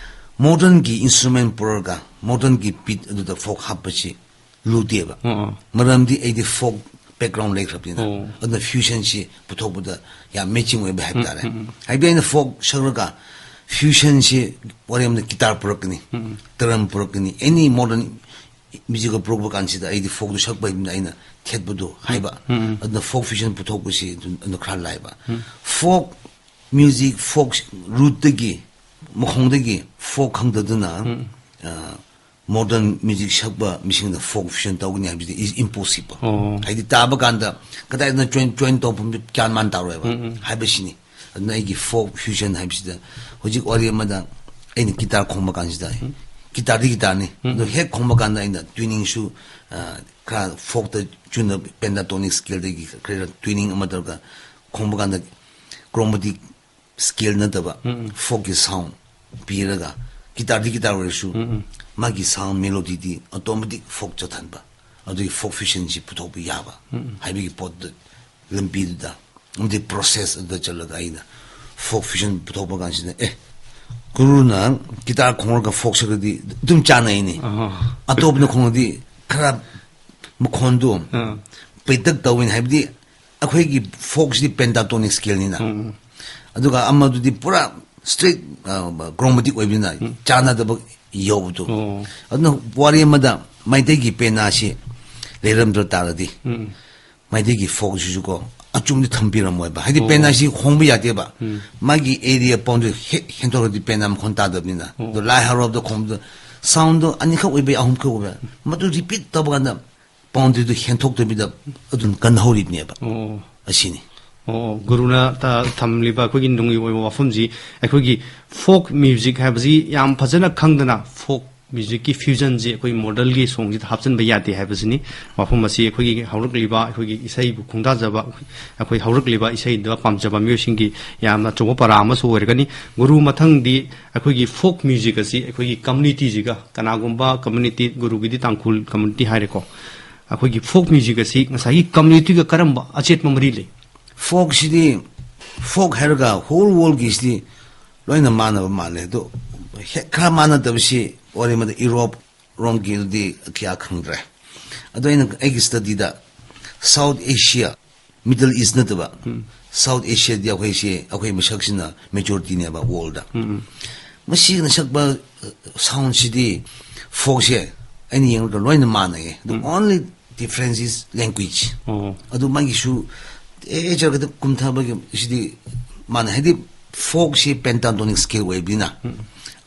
ꯃꯣꯗꯔꯟꯒꯤ ꯏꯟꯁꯇ꯭ꯔꯨꯃꯦꯟ ꯄꯨꯔꯛꯑꯒ ꯃꯣꯗꯔꯟꯒꯤ ꯕꯤꯠ ꯑꯗꯨꯗ ꯐꯣꯛ ꯍꯥꯞꯄꯁꯤ ꯂꯨꯗꯦꯕ꯫ ꯑꯣ, ꯑꯣ꯫ ꯃꯔꯝꯗꯤ ꯑꯩꯗꯤ ꯐꯣꯛ ꯕꯦꯛꯒ꯭ꯔꯥꯎꯟ ꯂꯩꯈ꯭ꯔꯕꯅꯤꯅ꯫ ꯑꯣ꯫ ꯑꯗꯨꯅ ꯐ꯭ꯌꯨꯖꯟꯁꯤ ꯄꯨꯊꯣꯛꯄꯗ ꯌꯥꯝ ꯃꯦꯆꯤꯡ ꯑꯣꯏꯕ ꯍꯥꯏꯕ ꯇꯥꯔꯦ꯫ ꯍꯥꯏꯕꯗꯤ ꯑꯩꯅ ꯐꯣꯛ ꯁꯛꯂꯒ ꯐ꯭ꯌꯨꯖꯟꯁꯤ, ꯋꯥꯔꯤ ꯑꯃꯗ ꯒꯤꯇꯥꯔ ꯄꯨꯔꯛꯀꯅꯤ, ꯗ꯭ꯔꯝ ꯄꯨꯔꯛꯀꯅꯤ, ꯑꯦꯅꯤ ꯃꯣꯗꯔꯟ ꯃ꯭ꯌꯨꯖꯤꯛ ꯄꯨꯔꯛꯄ ꯀꯥꯟꯁꯤꯗ ꯑꯩꯗꯤ ꯐꯣꯛꯇꯨ ꯁꯛꯄ ꯍꯩꯕꯅꯤꯅ ꯑꯩꯅ ꯊꯦꯠꯄꯗꯣ ꯍꯥꯏꯕ꯫ ꯑꯗꯨꯅ ꯐꯣꯛ ꯐ꯭ꯌꯨꯖꯟ ꯄꯨꯊꯣꯛꯄꯁꯤ ꯑꯗꯨ, ꯑꯗꯨ ꯈꯔ ꯂꯥꯏꯕ꯫ ꯐꯣꯛ ꯃ꯭ꯌꯨꯖꯤꯛ, ꯐꯣꯛ ꯔꯨꯠꯇꯒꯤ, ꯃꯈꯣꯡꯗꯒꯤ ꯐꯣꯛ ꯈꯪꯗꯗꯨꯅ, ꯑ, ꯃꯣꯗꯔꯟ ꯃ꯭ꯌꯨꯖꯤꯛ ꯁꯛꯄ ꯃꯤꯁꯤꯡꯗ ꯐꯣꯛ ꯐ꯭ꯌꯨꯖꯟ ꯇꯧꯒꯅꯤ ꯍꯥꯏꯕꯁꯤꯗꯤ is impossible꯫ ꯑꯣ꯫ ꯍꯥꯏꯗꯤ ꯇꯥꯕ ꯀꯥꯟꯗ ꯀꯗꯥꯏꯗꯅ ꯖꯣꯏꯟ, ꯖꯣꯏꯟ ꯇꯧꯐꯝ ꯒ꯭ꯌꯥꯟ ꯃꯥꯟ ꯇꯥꯔꯣꯏꯕ ꯍꯥꯏꯕꯁꯤꯅꯤ꯫ ꯑꯗꯨꯅ ꯑꯩꯒꯤ ꯐꯣꯛ ꯐ꯭ꯌꯨꯖꯟ ꯍꯥꯏꯕꯁꯤꯗ, ꯍꯧꯖꯤꯛ ꯋꯥꯔꯤ ꯑꯃꯗ ꯑꯩꯅ ꯒꯤꯇꯥꯔ ꯈꯣꯡꯕ ꯀꯥꯟꯁꯤꯗ, ꯒꯤꯇꯥꯔꯗꯤ ꯒꯤꯇꯥꯔꯅꯤ, ꯑꯗꯣ ꯍꯦꯛ ꯈꯣꯡꯕ ꯀꯥꯟꯗ ꯑꯩꯅ ꯇ꯭ꯌꯨꯅꯤꯡꯁꯨ, ꯑ, ꯈꯔ ꯐꯣꯛꯇ ꯆꯨꯅ ꯄꯦꯟꯇꯥꯇꯣꯅꯤꯛ ꯁ꯭ꯀꯦꯜꯗꯒꯤ ꯈꯔ ꯇ꯭ꯌꯨꯅꯤꯡ ꯑꯃ ꯇꯧꯔꯒ ꯈꯣꯡꯕ ꯀꯥꯟꯗ ꯀ꯭ꯔꯣꯃꯦꯇꯤꯛ ꯁ꯭ꯀꯦꯜ ꯅꯠꯇꯕ ꯐꯣꯛꯀꯤ ꯁꯥꯎꯟ ꯄꯤꯔꯒ, ꯒꯤꯇꯥꯔꯗꯤ ꯒꯤꯇꯥꯔ ꯑꯣꯏꯔꯁꯨ ꯃꯥꯒꯤ sound melodyꯗꯤ automatic folk ꯆꯠꯍꯟꯕ, ꯑꯗꯨꯒꯤ folk fusionꯁꯤ ꯄꯨꯊꯣꯛꯄ ꯌꯥꯕ ꯍꯥꯏꯕꯒꯤ ꯄꯣꯠꯇꯨ, ꯂꯝꯕꯤꯗꯨꯗ ꯑꯃꯗꯤ process ꯑꯗꯨꯗ ꯆꯠꯂꯒ ꯑꯩꯅ folk fusion ꯄꯨꯊꯣꯛꯄ ꯀꯥꯟꯁꯤꯗ, ꯑꯦ, ꯒꯨꯔꯨꯅ guitar ꯈꯣꯡꯂꯒ folk ꯁꯛꯂꯗꯤ ꯑꯗꯨꯝ ꯆꯥꯟꯅꯩꯅꯦ꯫ ꯑꯍꯣ꯫ ꯑꯇꯣꯞꯄꯅ ꯈꯣꯡꯂꯗꯤ ꯈꯔ ꯃꯈꯣꯟꯗꯣ ꯑꯥ꯫ ꯄꯩꯇꯛ ꯇꯧꯋꯤꯅꯦ, ꯍꯥꯏꯕꯗꯤ ꯑꯩꯈꯣꯏꯒꯤ folkꯁꯤꯗꯤ pentatonic scaleꯅꯤꯅ꯫ ꯎꯝ, ꯎꯝ꯫ ꯑꯗꯨꯒ ꯑꯃꯗꯨꯗꯤ ꯄꯨꯔꯥ straight, ꯑ, chromatic ꯑꯣꯏꯕꯅꯤꯅ ꯆꯥꯟꯅꯗꯕ ꯌꯧꯕꯗꯣ꯫ ꯑꯣ꯫ ꯑꯗꯨꯅ ꯋꯥꯔꯤ ꯑꯃꯗ ꯃꯩꯇꯩꯒꯤ ꯄꯦꯅꯥꯁꯤ ꯂꯩꯔꯝꯗ꯭ꯔ ꯇꯥꯔꯗꯤ, ꯎꯝ꯫ ꯃꯩꯇꯩꯒꯤ folkꯁꯤꯁꯨꯀꯣ ꯑꯆꯨꯝꯗꯤ ꯊꯝꯕꯤꯔꯝꯃꯣꯏꯕ꯫ ꯍꯥꯏꯗꯤ ꯑꯣ꯫ ꯄꯦꯅꯥꯁꯤ ꯍꯣꯡꯕ ꯌꯥꯗꯦꯕ꯫ ꯎꯝ꯫ ꯃꯥꯒꯤ area boundary ꯍꯦꯛ ꯍꯦꯟꯗꯣꯛꯂꯗꯤ ꯄꯦꯅꯥ ꯃꯈꯣꯟ ꯇꯥꯗꯕꯅꯤꯅ꯫ ꯑꯣ꯫ ꯑꯗꯣ ꯂꯥꯏ ꯍꯔꯥꯎꯕꯗ ꯈꯣꯡꯕꯗ soundꯗꯣ ꯑꯅꯤꯈꯛ ꯑꯣꯏꯕ ꯌꯥꯏ, ꯑꯍꯨꯝꯈꯛ ꯑꯣꯏꯕ ꯌꯥꯏ꯫ ꯃꯗꯨ repeat ꯇꯧꯕ ꯀꯥꯟꯗ boundaryꯗꯨ ꯍꯦꯟꯊꯣꯛꯇꯕꯤꯗ ꯑꯗꯨꯝ ꯀꯟꯍꯧꯔꯤꯕꯅꯦꯕ꯫ ꯑꯣ꯫ ꯑꯁꯤꯅꯤ꯫ ꯑꯣ, ꯒꯨꯔꯨꯅ ꯇ-, ꯊꯝꯂꯤꯕ ꯑꯩꯈꯣꯏꯒꯤ ꯅꯨꯡꯒꯤ ꯑꯣꯏꯕ ꯋꯥꯐꯝꯁꯤ, ꯑꯩꯈꯣꯏꯒꯤ folk music ꯍꯥꯏꯕꯁꯤ ꯌꯥꯝ ꯐꯖꯅ ꯈꯪꯗꯅ folk musicꯀꯤ fusionꯁꯤ ꯑꯩꯈꯣꯏ modelꯒꯤ songꯁꯤꯗ ꯍꯥꯞꯆꯤꯟꯕ ꯌꯥꯗꯦ ꯍꯥꯏꯕꯁꯤꯅꯤ꯫ ꯋꯥꯐꯝ ꯑꯁꯤ ꯑꯩꯈꯣꯏꯒꯤ ꯍꯧꯔꯛꯂꯤꯕ, ꯑꯩꯈꯣꯏꯒꯤ ꯏꯁꯩꯕꯨ ꯈꯣꯡꯗꯥꯖꯕ, ꯑꯩꯈꯣꯏ ꯍꯧꯔꯛꯂꯤꯕ ꯏꯁꯩꯗ ꯄꯥꯝꯖꯕ ꯃꯤꯑꯣꯏꯁꯤꯡꯒꯤ ꯌꯥꯝꯅ ꯑꯆꯧꯕ ꯄꯔꯥ ꯑꯃꯁꯨ ꯑꯣꯏꯔꯒꯅꯤ꯫ ꯒꯨꯔꯨ, ꯃꯊꯪꯗꯤ ꯑꯩꯈꯣꯏꯒꯤ folk music ꯑꯁꯤ ꯑꯩꯈꯣꯏꯒꯤ communityꯁꯤꯒ, ꯀꯅꯥꯒꯨꯝꯕ community, ꯒꯨꯔꯨꯒꯤꯗꯤ ꯇꯥꯡꯈꯨꯜ community ꯍꯥꯏꯔꯦꯀꯣ, ꯑꯩꯈꯣꯏꯒꯤ folk music ꯑꯁꯤ ꯉꯁꯥꯏꯒꯤ communityꯒ ꯀꯔꯝꯕ ꯑꯆꯦꯠꯄ ꯃꯔꯤ ꯂꯩ? Folkꯁꯤꯗꯤ, folk ꯍꯥꯏꯔꯒ whole worldꯒꯤꯁꯤꯗꯤ ꯂꯣꯏꯅ ꯃꯥꯟꯅꯕ ꯃꯥꯜꯂꯦ꯫ ꯑꯗꯣ ꯍꯦꯛ ꯈꯔ ꯃꯥꯟꯅꯗꯕꯁꯤ ꯋꯥꯔꯤ ꯑꯃꯗ Europe ꯔꯣꯝꯒꯤꯗꯨꯗꯤ ꯀꯌꯥ ꯈꯪꯗ꯭ꯔꯦ꯫ ꯑꯗꯣ ꯑꯩꯅ ꯑꯩꯒꯤ studyꯗ South Asia, Middle East ꯅꯠꯇꯕ, ꯎꯝ꯫ South Asiaꯗꯤ ꯑꯩꯈꯣꯏꯁꯤ, ꯑꯩꯈꯣꯏ ꯃꯁꯛꯁꯤꯅ majorityꯅꯦꯕ worldꯗ꯫ ꯎꯝ, ꯎꯝ꯫ ꯃꯁꯤꯅ ꯁꯛꯄ, ꯑ, soundꯁꯤꯗꯤ folkꯁꯦ ꯑꯩꯅ ꯌꯦꯡꯕꯗ ꯂꯣꯏꯅ ꯃꯥꯟꯅꯩꯌꯦ꯫ The um. Only difference is language꯫ ꯑꯣ꯫ ꯑꯗꯨ ꯃꯥꯒꯤꯁꯨ ꯑꯦ ꯆꯠꯈꯛꯇ ꯀꯨꯝꯊꯕꯒꯤ ꯁꯤꯗꯤ ꯃꯥꯟꯅꯩ꯫ ꯍꯥꯏꯗꯤ folkꯁꯤ pentatonic scale ꯑꯣꯏꯕꯅꯤꯅ ꯎꯝ꯫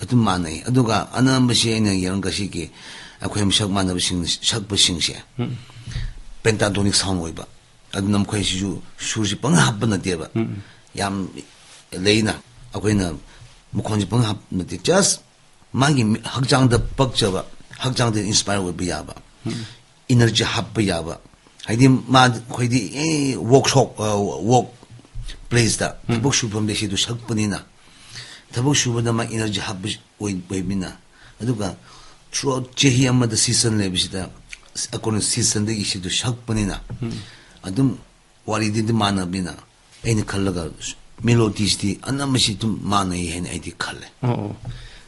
ꯑꯗꯨꯝ ꯃꯥꯟꯅꯩ꯫ ꯑꯗꯨꯒ ꯑꯅꯝꯕꯁꯤ ꯑꯩꯅ ꯌꯦꯡꯉꯒ ꯁꯤꯒꯤ ꯑꯩꯈꯣꯏ ꯃꯁꯛ ꯃꯥꯟꯅꯕꯁꯤꯡ ꯁꯛꯄꯁꯤꯡꯁꯦ ꯎꯝ꯫ Pentatonic sound ꯑꯣꯏꯕ꯫ ꯑꯗꯨꯅ ꯃꯈꯣꯏꯁꯤꯁꯨ ꯁꯨꯔꯁꯤ ꯄꯪꯍꯥꯞꯄ ꯅꯠꯇꯦꯕ꯫ ꯎꯝ꯫ ꯌꯥꯝ ꯂꯩꯅ ꯑꯩꯈꯣꯏꯅ ꯃꯈꯣꯟꯁꯤ ꯄꯪꯍꯥꯞ ꯅꯠꯇꯦ꯫ Just ꯃꯥꯒꯤ ꯃꯤ-, ꯍꯛꯆꯥꯡꯗ ꯄꯛꯆꯕ, ꯍꯛꯆꯥꯡꯗ inspire ꯑꯣꯏꯕ ꯌꯥꯕ, ꯎꯝ꯫ Energy ꯍꯥꯞꯄ ꯌꯥꯕ꯫ ꯍꯥꯏꯗꯤ ꯃꯥ, ꯑꯩꯈꯣꯏꯗꯤ, ꯑꯦ, workshop, ꯑ, work placeꯇ ꯎꯝ꯫ ꯊꯕꯛ ꯁꯨꯐꯝꯗ ꯁꯤꯗꯨ ꯁꯛꯄꯅꯤꯅ, ꯊꯕꯛ ꯁꯨꯕꯗ ꯃꯥ energy ꯍꯥꯞꯄ ꯑꯣꯏ-, ꯑꯣꯏꯕꯅꯤꯅ꯫ ꯑꯗꯨꯒ ꯊ꯭ꯔꯨ ꯑꯥꯎꯠ ꯆꯍꯤ ꯑꯃꯗ ꯁꯤꯖꯟ ꯂꯩꯕꯁꯤꯗ ꯑꯩꯈꯣꯏꯅ ꯁꯤꯖꯟꯗꯒꯤ ꯁꯤꯗ ꯁꯛꯄꯅꯤꯅ ꯑꯗꯨꯝ ꯋꯥꯔꯤꯗꯤ ꯑꯗꯨꯝ ꯃꯥꯟꯅꯕꯅꯤꯅ ꯑꯩꯅ ꯈꯜꯂꯒ ꯃꯦꯂꯣꯗꯤꯁꯇꯤ ꯑꯅꯝꯕꯁꯤ ꯑꯗꯨꯝ ꯃꯥꯟꯅꯩ ꯍꯥꯏꯅ ꯑꯩꯗꯤ ꯈꯜꯂꯦ꯫ ꯑꯣ ꯑꯣ꯫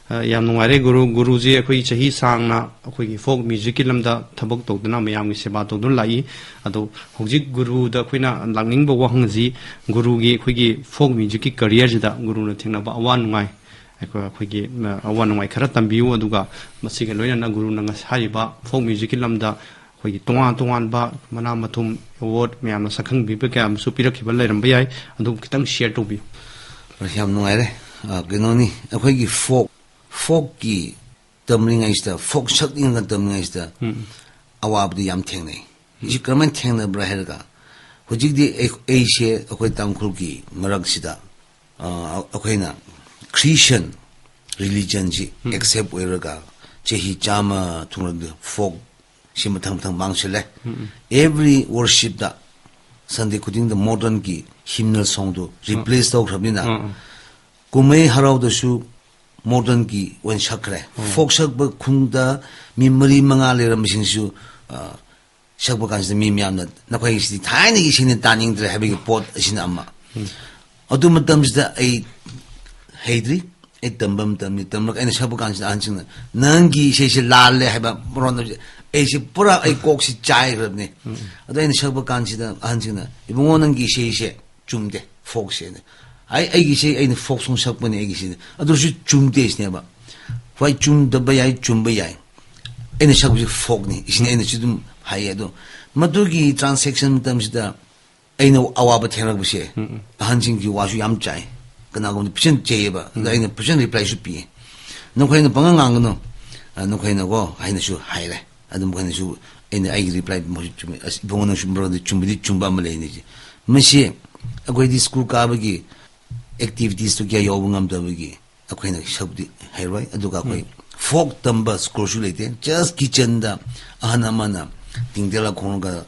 ꯑ, ꯌꯥꯝ ꯅꯨꯡꯉꯥꯏꯔꯦ ꯒꯨꯔꯨ꯫ ꯒꯨꯔꯨꯁꯤ ꯑꯩꯈꯣꯏ ꯆꯍꯤ ꯁꯥꯡꯅ ꯑꯩꯈꯣꯏꯒꯤ ꯐꯣꯛ ꯃ꯭ꯌꯨꯖꯤꯛꯀꯤ ꯂꯝꯗ ꯊꯕꯛ ꯇꯧꯗꯨꯅ ꯃꯌꯥꯝꯒꯤ ꯁꯦꯕꯥ ꯇꯧꯗꯨꯅ ꯂꯥꯛꯏ꯫ ꯑꯗꯣ ꯍꯧꯖꯤꯛ ꯒꯨꯔꯨꯗ ꯑꯩꯈꯣꯏꯅ ꯂꯥꯛꯅꯤꯡꯕ ꯋꯥꯍꯪ ꯑꯁꯤ ꯒꯨꯔꯨꯒꯤ ꯑꯩꯈꯣꯏꯒꯤ ꯐꯣꯛ ꯃ꯭ꯌꯨꯖꯤꯛꯀꯤ ꯀꯔꯤꯌꯔꯁꯤꯗ ꯒꯨꯔꯨꯅ ꯊꯦꯡꯅꯕ ꯑꯋꯥ ꯅꯨꯡꯉꯥꯏ, ꯑꯩꯈꯣꯏ, ꯑꯩꯈꯣꯏꯒꯤ, ꯑ, ꯑꯋꯥ ꯅꯨꯡꯉꯥꯏ ꯈꯔ ꯇꯝꯕꯤꯌꯨ꯫ ꯑꯗꯨꯒ ꯃꯁꯤꯒ ꯂꯣꯏꯅꯅ ꯒꯨꯔꯨꯅ ꯉꯁꯥꯏ ꯍꯥꯏꯔꯤꯕ ꯐꯣꯛ ꯃ꯭ꯌꯨꯖꯤꯛꯀꯤ ꯂꯝꯗ ꯑꯩꯈꯣꯏꯒꯤ ꯇꯣꯉꯥꯟ ꯇꯣꯉꯥꯟꯕ ꯃꯅꯥ ꯃꯊꯨꯝ ꯑꯦꯋꯥꯔꯗ ꯃꯌꯥꯝꯅ ꯁꯛꯈꯪꯕꯤꯕ ꯀꯌꯥ ꯑꯃꯁꯨ ꯄꯤꯔꯛꯈꯤꯕ ꯂꯩꯔꯝꯕ ꯌꯥꯏ꯫ ꯑꯗꯨ ꯈꯤꯇꯪ ꯁꯤꯌꯔ ꯇꯧꯕꯤꯌꯨ꯫ ꯑꯁ, ꯌꯥꯝ ꯅꯨꯡꯉꯥꯏꯔꯦ꯫ ꯑ, ꯀꯩꯅꯣꯅꯤ, ꯑꯩꯈꯣꯏꯒꯤ ꯐꯣꯛ, ꯐꯣꯛꯀꯤ ꯇꯝꯂꯤꯉꯩꯁꯤꯗ, ꯐꯣꯛ ꯁꯛꯅꯤꯡꯉꯒ ꯇꯝꯂꯤꯉꯩꯁꯤꯗ ꯑꯋꯥꯕꯗꯤ ꯌꯥꯝ ꯊꯦꯡꯅꯩ꯫ ꯁꯤ ꯀꯔꯝꯍꯥꯏꯅ ꯊꯦꯡꯅꯕ꯭ꯔꯥ ꯍꯥꯏꯔꯒ, ꯍꯧꯖꯤꯛꯇꯤ ꯑꯩ, ꯑꯩꯁꯦ ꯑꯩꯈꯣꯏ ꯇꯥꯡꯈꯨꯜꯒꯤ ꯃꯔꯛꯁꯤꯗ, ꯑ, ꯑꯩꯈꯣꯏꯅ ꯈ꯭ꯔꯤꯁꯟ ꯔꯤꯂꯤꯖꯟꯁꯤ ꯑꯦꯛꯁꯦꯞ ꯑꯣꯏꯔꯒ ꯆꯍꯤ ꯆꯥꯝꯃ ꯊꯨꯡꯂꯛꯇ ꯐꯣꯛ ꯁꯤ ꯃꯊꯪ ꯃꯊꯪ ꯃꯥꯡꯁꯤꯜꯂꯦ꯫ ꯑꯦꯚ꯭ꯔꯤ ꯋꯔꯁꯤꯞꯇ ꯁꯟꯗꯦ ꯈꯨꯗꯤꯡꯗ ꯃꯣꯗꯔꯟꯒꯤ ꯍꯤꯝꯅꯦꯜ ꯁꯣꯡꯗꯨ ꯔꯤꯄ꯭ꯂꯦꯁ ꯇꯧꯈ꯭ꯔꯕꯅꯤꯅ ꯀꯨꯝꯍꯩ ꯍꯔꯥꯎꯗꯁꯨ ꯃꯣꯗꯔꯟꯒꯤ ꯑꯣꯏꯅ ꯁꯛꯈ꯭ꯔꯦ꯫ ꯐꯣꯛ ꯁꯛꯄ ꯈꯨꯟꯗ ꯃꯤ ꯃꯔꯤ ꯃꯉꯥ ꯂꯩꯔꯝꯕꯁꯤꯡꯁꯨ, ꯑ, ꯁꯛꯄ ꯀꯥꯟꯁꯤꯗ ꯃꯤ ꯃꯌꯥꯝꯅ ꯅꯈꯣꯏꯒꯤꯁꯤꯗꯤ ꯊꯥꯏꯅꯒꯤ ꯏꯁꯩꯅ ꯇꯥꯅꯤꯡꯗ꯭ꯔꯦ ꯍꯥꯏꯕꯒꯤ ꯄꯣꯠ ꯑꯁꯤꯅ ꯑꯃ꯫ ꯑꯗꯨ ꯃꯇꯝꯁꯤꯗ ꯑꯩ ꯍꯩꯇ꯭ꯔꯤ꯫ ꯑꯩ ꯇꯝꯕ ꯃꯇꯝꯅꯤ꯫ ꯇꯝꯂꯒ ꯑꯩꯅ ꯁꯛꯄ ꯀꯥꯟꯁꯤꯗ ꯑꯍꯟꯁꯤꯡꯅ, "ꯅꯪꯒꯤ ꯏꯁꯩꯁꯦ ꯂꯥꯜꯂꯦ" ꯍꯥꯏꯕ ꯃꯔꯣꯟꯗ ꯑꯩꯁꯦ ꯄꯨꯔꯥ ꯑꯩ ꯀꯣꯛꯁꯤ ꯆꯥꯏꯈ꯭ꯔꯕꯅꯤ꯫ ꯑꯗꯣ ꯑꯩꯅ ꯁꯛꯄ ꯀꯥꯟꯁꯤꯗ ꯑꯍꯟꯁꯤꯡꯅ, "ꯏꯕꯨꯡꯉꯣ, ꯅꯪꯒꯤ ꯏꯁꯩꯁꯦ ꯆꯨꯝꯗꯦ, ꯐꯣꯛꯁꯦ"꯫ ꯑꯩ, "ꯑꯩꯒꯤꯁꯦ, ꯑꯩꯅ ꯐꯣꯛ ꯁꯣꯡ ꯁꯛꯄꯅꯦ ꯑꯩꯒꯤꯁꯤꯗꯤ, ꯑꯗꯨꯁꯨ ꯆꯨꯝꯗꯦ" ꯁꯤꯅꯦꯕ꯫ ꯍꯣꯏ, ꯆꯨꯝꯗꯕ ꯌꯥꯏ, ꯆꯨꯝꯕ ꯌꯥꯏ꯫ ꯑꯩꯅ ꯁꯛꯄꯁꯤ ꯐꯣꯛꯅꯤ, ꯏꯁꯤꯅꯤ ꯑꯩꯅꯁꯨ ꯑꯗꯨꯝ ꯍꯥꯏꯌꯦ꯫ ꯑꯗꯣ ꯃꯗꯨꯒꯤ ꯇ꯭ꯔꯥꯟꯁꯦꯛꯁꯟ ꯃꯇꯝꯁꯤꯗ ꯑꯩꯅ ꯑꯋꯥꯕ ꯊꯦꯡꯅꯔꯛꯄꯁꯦ, ꯑꯍꯟꯁꯤꯡꯒꯤ ꯋꯥꯁꯨ ꯌꯥꯝ ꯆꯥꯏ, ꯀꯅꯥꯒꯨꯝꯕꯗꯤ ꯐꯖꯅ ꯆꯩꯌꯦꯕ꯫ ꯑꯗꯣ ꯑꯩꯅ ꯐꯖꯅ ꯔꯤꯄ꯭ꯂꯥꯏꯁꯨ ꯄꯤꯌꯦ꯫ "ꯅꯈꯣꯏꯅ ꯄꯪꯉꯥꯡ ꯉꯥꯡꯒꯅꯨ, ꯑ, ꯅꯈꯣꯏꯅꯀꯣ" ꯍꯥꯏꯅꯁꯨ ꯍꯥꯏꯔꯦ꯫ ꯑꯗꯨꯝ ꯃꯈꯣꯏꯅꯁꯨ, ꯑꯩꯅ ꯑꯩꯒꯤ ꯔꯤꯄ꯭ꯂꯥꯏ ꯃꯈꯣꯏꯁꯨ ꯆꯨꯝꯃꯦ, "ꯑꯁ, ꯏꯕꯨꯡꯉꯣ, ꯅꯪꯁꯨ ꯃꯔꯛꯇ ꯆꯨꯝꯕꯗꯤ ꯆꯨꯝꯕ ꯑꯃ ꯂꯩꯅꯤꯁꯦ꯫ ꯃꯁꯤ ꯑꯩꯈꯣꯏꯗꯤ ꯁ꯭ꯀꯨꯜ ꯀꯥꯕꯒꯤ ꯑꯦꯛꯇꯤꯚꯤꯇꯤꯁꯇꯨ ꯀꯌꯥ ꯌꯥꯎꯕ ꯉꯝꯗꯕꯒꯤ ꯑꯩꯈꯣꯏꯅ ꯁꯛꯄꯗꯤ ꯍꯩꯔꯣꯏ꯫ ꯑꯗꯨꯒ ꯑꯩꯈꯣꯏ ꯐꯣꯛ ꯇꯝꯕ ꯁ꯭ꯀꯨꯜꯁꯨ ꯂꯩꯇꯦ꯫ ꯖꯁ ꯀꯤꯠꯆꯟꯗ ꯑꯍꯟ ꯑꯃꯅ ꯇꯤꯡꯗꯦꯂ ꯈꯣꯡꯂꯒ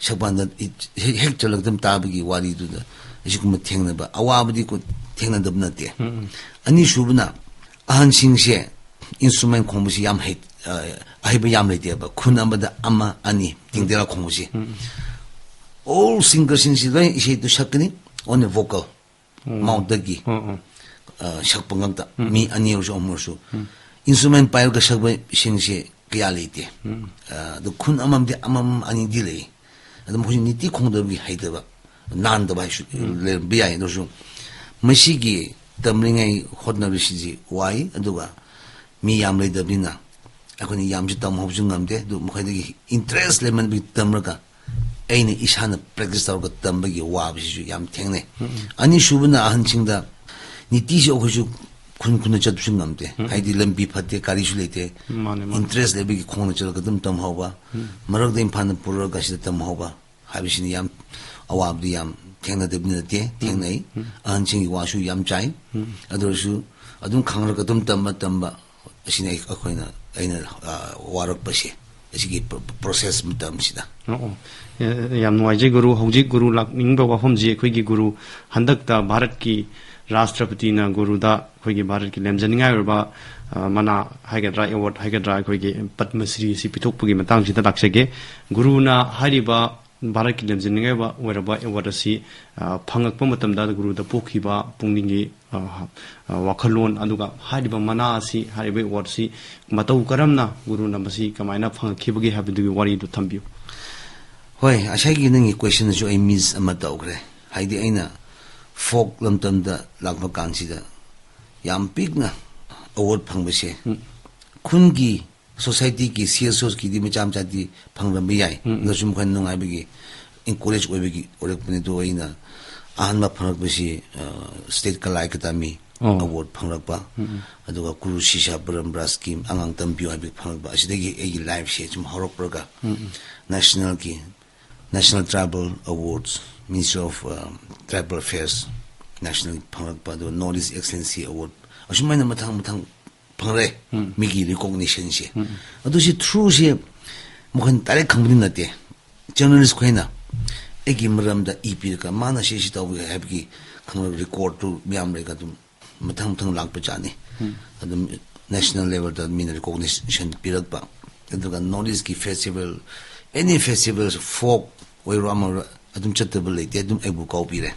ꯁꯛꯄꯥꯟꯗ ꯍꯦꯛ, ꯍꯦꯛ ꯆꯠꯂꯒ ꯑꯗꯨꯝ ꯇꯥꯕꯒꯤ ꯋꯥꯔꯤꯗꯨꯗ ꯑꯁꯤꯒꯨꯝꯕ ꯊꯦꯡꯅꯕ, ꯑꯋꯥꯕꯗꯤ ꯀꯣ-, ꯊꯦꯡꯅꯗꯕ ꯅꯠꯇꯦ꯫ ꯑꯅꯤꯁꯨꯕꯅ ꯑꯍꯟꯁꯤꯡꯁꯦ ꯏꯟꯁꯇ꯭ꯔꯨꯃꯦꯟ ꯈꯣꯡꯕꯁꯤ ꯌꯥꯝ ꯍꯩ, ꯑ, ꯑꯍꯩꯕ ꯌꯥꯝ ꯂꯩꯇꯦꯕ꯫ ꯈꯨꯟ ꯑꯃꯗ ꯑꯃ, ꯑꯅꯤ ꯇꯤꯡꯗꯦꯔꯥ ꯈꯣꯡꯕꯁꯤ꯫ All singerꯁꯤꯡꯁꯤ ꯂꯣꯏ ꯏꯁꯩꯗꯨ ꯁꯛꯀꯅꯤ, on a vocal, mouthꯇꯒꯤ, ꯑ, ꯁꯛꯄ ꯉꯥꯛꯇ꯫ ꯃꯤ ꯑꯅꯤ ꯑꯣꯏꯔꯁꯨ, ꯑꯍꯨꯝ ꯑꯣꯏꯔꯁꯨ꯫ Instrument ꯄꯥꯏꯔꯒ ꯁꯛꯄꯁꯤꯡꯁꯦ ꯀꯌꯥ ꯂꯩꯇꯦ꯫ ꯑ, ꯑꯗꯨ ꯈꯨꯟ ꯑꯃꯃꯝꯗꯤ ꯑꯃꯃꯝ ꯑꯅꯤꯗꯤ ꯂꯩ꯫ ꯑꯗꯨ ꯃꯈꯣꯏꯁꯨ ꯅꯤꯇꯤ ꯈꯣꯡꯗꯕꯒꯤ ꯍꯩꯇꯕ, ꯅꯥꯟꯗꯕ ꯍꯥꯏꯁꯨ ꯂꯩꯔꯝꯕ ꯌꯥꯏ꯫ ꯑꯗꯨꯁꯨ ꯃꯁꯤꯒꯤ ꯇꯝꯂꯤꯉꯩ ꯍꯣꯠꯅꯕꯁꯤꯗꯤ ꯋꯥꯏ, ꯑꯗꯨꯒ ꯃꯤ ꯌꯥꯝ ꯂꯩꯇꯕꯅꯤꯅ ꯑꯩꯈꯣꯏꯅ ꯌꯥꯝꯁꯨ ꯇꯝꯍꯧꯕꯁꯨ ꯉꯝꯗꯦ꯫ ꯑꯗꯨ ꯃꯈꯣꯏꯗꯒꯤ interest ꯂꯩꯃꯟꯕꯒꯤ ꯇꯝꯔꯒ ꯑꯩꯅ ꯏꯁꯥꯅ practice ꯇꯧꯔꯒ ꯇꯝꯕꯒꯤ ꯋꯥꯕꯁꯤꯁꯨ ꯌꯥꯝ ꯊꯦꯡꯅꯩ꯫ ꯑꯅꯤꯁꯨꯕꯅ ꯑꯍꯟꯁꯤꯡꯗ ꯅꯤꯇꯤꯁꯨ ꯑꯩꯈꯣꯏꯁꯨ ꯈꯨꯟ ꯈꯨꯟꯗ ꯆꯠꯄꯁꯨ ꯉꯝꯗꯦ꯫ ꯍꯥꯏꯗꯤ ꯂꯝꯕꯤ ꯐꯠꯇꯦ, ꯒꯥꯔꯤꯁꯨ ꯂꯩꯇꯦ꯫ ꯃꯥꯅꯦ, ꯃꯥꯅꯦ꯫ Interest ꯂꯩꯕꯒꯤ ꯈꯣꯡꯅ ꯆꯠꯂꯒ ꯑꯗꯨꯝ ꯇꯝꯍꯧꯕ꯫ ꯃꯔꯛꯇ ꯏꯝꯐꯥꯜꯗ ꯄꯨꯔꯛꯑꯒ ꯁꯤꯗ ꯇꯝꯍꯧꯕ ꯍꯥꯏꯕꯁꯤꯅ ꯌꯥꯝ ꯑꯋꯥꯕꯗꯤ ꯌꯥꯝ ꯊꯦꯡꯅꯗꯕꯗꯤ ꯅꯠꯇꯦ, ꯊꯦꯡꯅꯩ꯫ ꯑꯍꯟꯁꯤꯡꯒꯤ ꯋꯥꯁꯨ ꯌꯥꯝ ꯆꯥꯏ꯫ ꯑꯗꯨ ꯑꯣꯏꯔꯁꯨ ꯑꯗꯨꯝ ꯈꯪꯔꯒ ꯑꯗꯨꯝ ꯇꯝꯕ, ꯇꯝꯕ ꯑꯁꯤꯅ ꯑꯩ-, ꯑꯩꯈꯣꯏꯅ, ꯑꯩꯅ, ꯑ, ꯋꯥꯔꯛꯄꯁꯦ ꯑꯁꯤꯒꯤ ꯄ꯭ꯔꯣ-, process ꯃꯇꯝꯁꯤꯗ꯫ ꯑꯣ, ꯑꯣ꯫ ꯑꯦ, ꯌꯥꯝ ꯅꯨꯡꯉꯥꯏꯖꯩ ꯒꯨꯔꯨ꯫ ꯍꯧꯖꯤꯛ ꯒꯨꯔꯨ ꯂꯥꯛꯅꯤꯡꯕ ꯋꯥꯐꯝꯁꯤ ꯑꯩꯈꯣꯏꯒꯤ ꯒꯨꯔꯨ ꯍꯟꯗꯛꯇ ꯚꯥꯔꯠꯀꯤ ꯔꯥꯁꯇ꯭ꯔꯄꯇꯤꯅ ꯒꯨꯔꯨꯗ ꯑꯩꯈꯣꯏꯒꯤ ꯚꯥꯔꯠꯀꯤ ꯂꯦꯝꯖꯅꯤꯡꯉꯥꯏ ꯑꯣꯏꯔꯕ, ꯑ, ꯃꯅꯥ ꯍꯥꯏꯒꯗ꯭ꯔꯥ, award ꯍꯥꯏꯒꯗ꯭ꯔꯥ, ꯑꯩꯈꯣꯏꯒꯤ ꯄꯗꯃ ꯁ꯭ꯔꯤ ꯑꯁꯤ ꯄꯤꯊꯣꯛꯄꯒꯤ ꯃꯇꯥꯡꯁꯤꯗ ꯂꯥꯛꯆꯒꯦ꯫ ꯒꯨꯔꯨꯅ ꯍꯥꯏꯔꯤꯕ ꯚꯥꯔꯠꯀꯤ ꯂꯦꯝꯖꯅꯤꯡꯉꯥꯏ ꯑꯣꯏꯔꯕ award ꯑꯁꯤ, ꯑ, ꯐꯪꯂꯛꯄ ꯃꯇꯝꯗ ꯒꯨꯔꯨꯗ ꯄꯣꯛꯈꯤꯕ ꯄꯨꯛꯅꯤꯡꯒꯤ, ꯑ, ꯑ, ꯋꯥꯈꯜꯂꯣꯟ, ꯑꯗꯨꯒ ꯍꯥꯏꯔꯤꯕ ꯃꯅꯥ ꯑꯁꯤ, ꯍꯥꯏꯔꯤꯕ award ꯑꯁꯤ ꯃꯇꯧ ꯀꯔꯝꯅ ꯒꯨꯔꯨꯅ ꯃꯁꯤ ꯀꯃꯥꯏꯅ ꯐꯪꯂꯛꯈꯤꯕꯒꯦ ꯍꯥꯏꯕꯗꯨꯒꯤ ꯋꯥꯔꯤꯗꯨ ꯊꯝꯕꯤꯌꯨ꯫ ꯍꯣꯏ, ꯉꯁꯥꯏꯒꯤ ꯅꯪꯒꯤ question ꯑꯁꯨ ꯑꯩ miss ꯑꯃ ꯇꯧꯈ꯭ꯔꯦ꯫ ꯍꯥꯏꯗꯤ ꯑꯩꯅ folk ꯂꯝꯗꯝꯗ ꯂꯥꯛꯄ ꯀꯥꯟꯁꯤꯗ ꯌꯥꯝ ꯄꯤꯛꯅ award ꯐꯪꯕꯁꯦ, ꯎꯝ꯫ ꯈꯨꯟꯒꯤ societyꯒꯤ, C S Osꯀꯤꯗꯤ ꯃꯆꯥ ꯃꯆꯥꯗꯤ ꯐꯪꯂꯝꯕ ꯌꯥꯏ꯫ ꯎꯝ, ꯎꯝ꯫ ꯑꯗꯨꯁꯨ ꯃꯈꯣꯏꯅ ꯅꯨꯡꯉꯥꯏꯕꯒꯤ encourage ꯑꯣꯏꯕꯒꯤ ꯑꯣꯏꯔꯛꯄꯅꯤ꯫ ꯑꯗꯨ ꯑꯩꯅ ꯑꯍꯥꯟꯕ ꯐꯪꯂꯛꯄꯁꯤ, ꯑ, State Kala Akademi ꯑꯣ꯫ Award ꯐꯪꯂꯛꯄ, ꯎꯝ, ꯎꯝ꯫ ꯑꯗꯨꯒ ꯒꯨꯔꯨ ꯁꯤꯁ꯭ꯌꯥ ꯄꯔꯝꯄꯔꯥ scheme, ꯑꯉꯥꯡ ꯇꯝꯕꯤꯌꯨ ꯍꯥꯏꯕꯒꯤ ꯐꯪꯂꯛꯄ꯫ ꯑꯁꯤꯗꯒꯤ ꯑꯩꯒꯤ lifeꯁꯦ ꯁꯨꯝ ꯍꯧꯔꯛꯄ꯭ꯔꯒ ꯎꯝ, ꯎꯝ꯫ Nationalꯒꯤ, National Tribal Awards, Ministry of, ꯑ, Tribal Affairs, National ꯐꯪꯂꯛꯄ, ꯑꯗꯨꯒ North East Excellency Award, ꯑꯁꯨꯃꯥꯏꯅ ꯃꯊꯪ ꯃꯊꯪ ꯐꯪꯔꯦ꯫ ꯎꯝ꯫ ꯃꯤꯒꯤ recognitionꯁꯦ꯫ ꯎꯝ, ꯎꯝ꯫ ꯑꯗꯨꯁꯤ throughꯁꯦ ꯃꯈꯣꯏꯅ direct ꯈꯪꯕꯗꯤ ꯅꯠꯇꯦ꯫ Journalist ꯈꯣꯏꯅ ꯑꯩꯒꯤ ꯃꯔꯝꯗ ꯏ ꯄꯤꯔꯒ ꯃꯥꯅ ꯁꯤ ꯁꯤ ꯇꯧꯕꯒꯤ ꯍꯥꯏꯕꯒꯤ ꯈꯪꯂꯒ recordꯇꯨ ꯃꯌꯥꯝ ꯂꯩꯔꯒ ꯑꯗꯨꯝ ꯃꯊꯪ ꯃꯊꯪ ꯂꯥꯛꯄ ꯖꯥꯠꯅꯤ꯫ ꯎꯝ꯫ ꯑꯗꯨꯝ ꯅꯦꯁꯅꯦꯜ ꯂꯦꯚꯦꯜꯗ ꯃꯤꯅ ꯔꯤꯀꯣꯛꯅꯤꯁꯟ ꯄꯤꯔꯛꯄ, ꯑꯗꯨꯒ ꯅꯣꯔꯠ ꯏꯁꯀꯤ ꯐꯦꯁꯇꯤꯚꯦꯜ, ꯑꯦꯅꯤ ꯐꯦꯁꯇꯤꯚꯦꯜ, ꯐꯣꯛ ꯑꯣꯏꯔꯣ ꯑꯃ ꯑꯣꯏꯔꯣ, ꯑꯗꯨꯝ ꯆꯠꯇꯕ ꯂꯩꯇꯦ, ꯑꯗꯨꯝ ꯑꯩꯕꯨ ꯀꯥꯎꯕꯤꯔꯦ꯫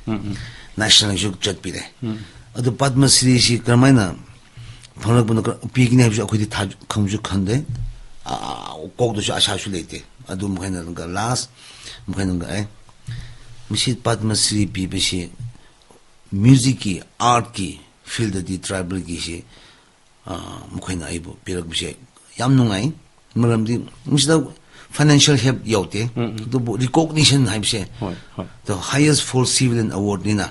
ꯅꯦꯁꯅꯦꯜꯁꯨ ꯆꯠꯄꯤꯔꯦ꯫ ꯑꯗꯨ ꯄꯗꯃ ꯁ꯭ꯔꯤꯁꯤ ꯀꯔꯝꯍꯥꯏꯅ ꯐꯪꯂꯛꯄꯅꯣ, ꯀ-, ꯄꯤꯒꯅꯤ ꯍꯥꯏꯕꯁꯨ ꯑꯩꯈꯣꯏꯗꯤ ꯊꯥ-, ꯈꯪꯕꯁꯨ ꯈꯪꯗꯦ꯫ ꯑ, ꯀꯣꯛꯇꯁꯨ ꯑꯁꯥꯁꯨ ꯂꯩꯇꯦ꯫ ꯑꯗꯨ ꯃꯈꯣꯏꯅ ꯑꯗꯨꯒ ꯂꯥꯁ ꯃꯈꯣꯏꯅ ꯑꯗꯨꯒ, ꯑꯦ, ꯃꯁꯤ ꯄꯗꯃ ꯁ꯭ꯔꯤ ꯄꯤꯕꯁꯤ ꯃ꯭ꯌꯨꯖꯤꯛꯀꯤ, ꯑꯥꯔꯠꯀꯤ ꯐꯤꯜꯗꯗꯤ ꯇ꯭ꯔꯥꯏꯕꯦꯜꯒꯤꯁꯤ, ꯑ, ꯃꯈꯣꯏꯅ ꯑꯩꯕꯨ ꯄꯤꯔꯛꯄꯁꯦ ꯌꯥꯝ ꯅꯨꯡꯉꯥꯏ꯫ ꯃꯔꯝꯗꯤ ꯃꯁꯤꯗ ꯐꯥꯏꯅꯥꯟꯁꯤꯌꯦꯜ ꯍꯦꯜꯞ ꯌꯥꯎꯗꯦ꯫ ꯑꯗꯨꯕꯨ ꯔꯤꯀꯣꯛꯅꯤꯁꯟ ꯍꯥꯏꯕꯁꯦ, ꯍꯣꯏ, ꯍꯣꯏ꯫ The highest for civilian awardꯅꯤꯅ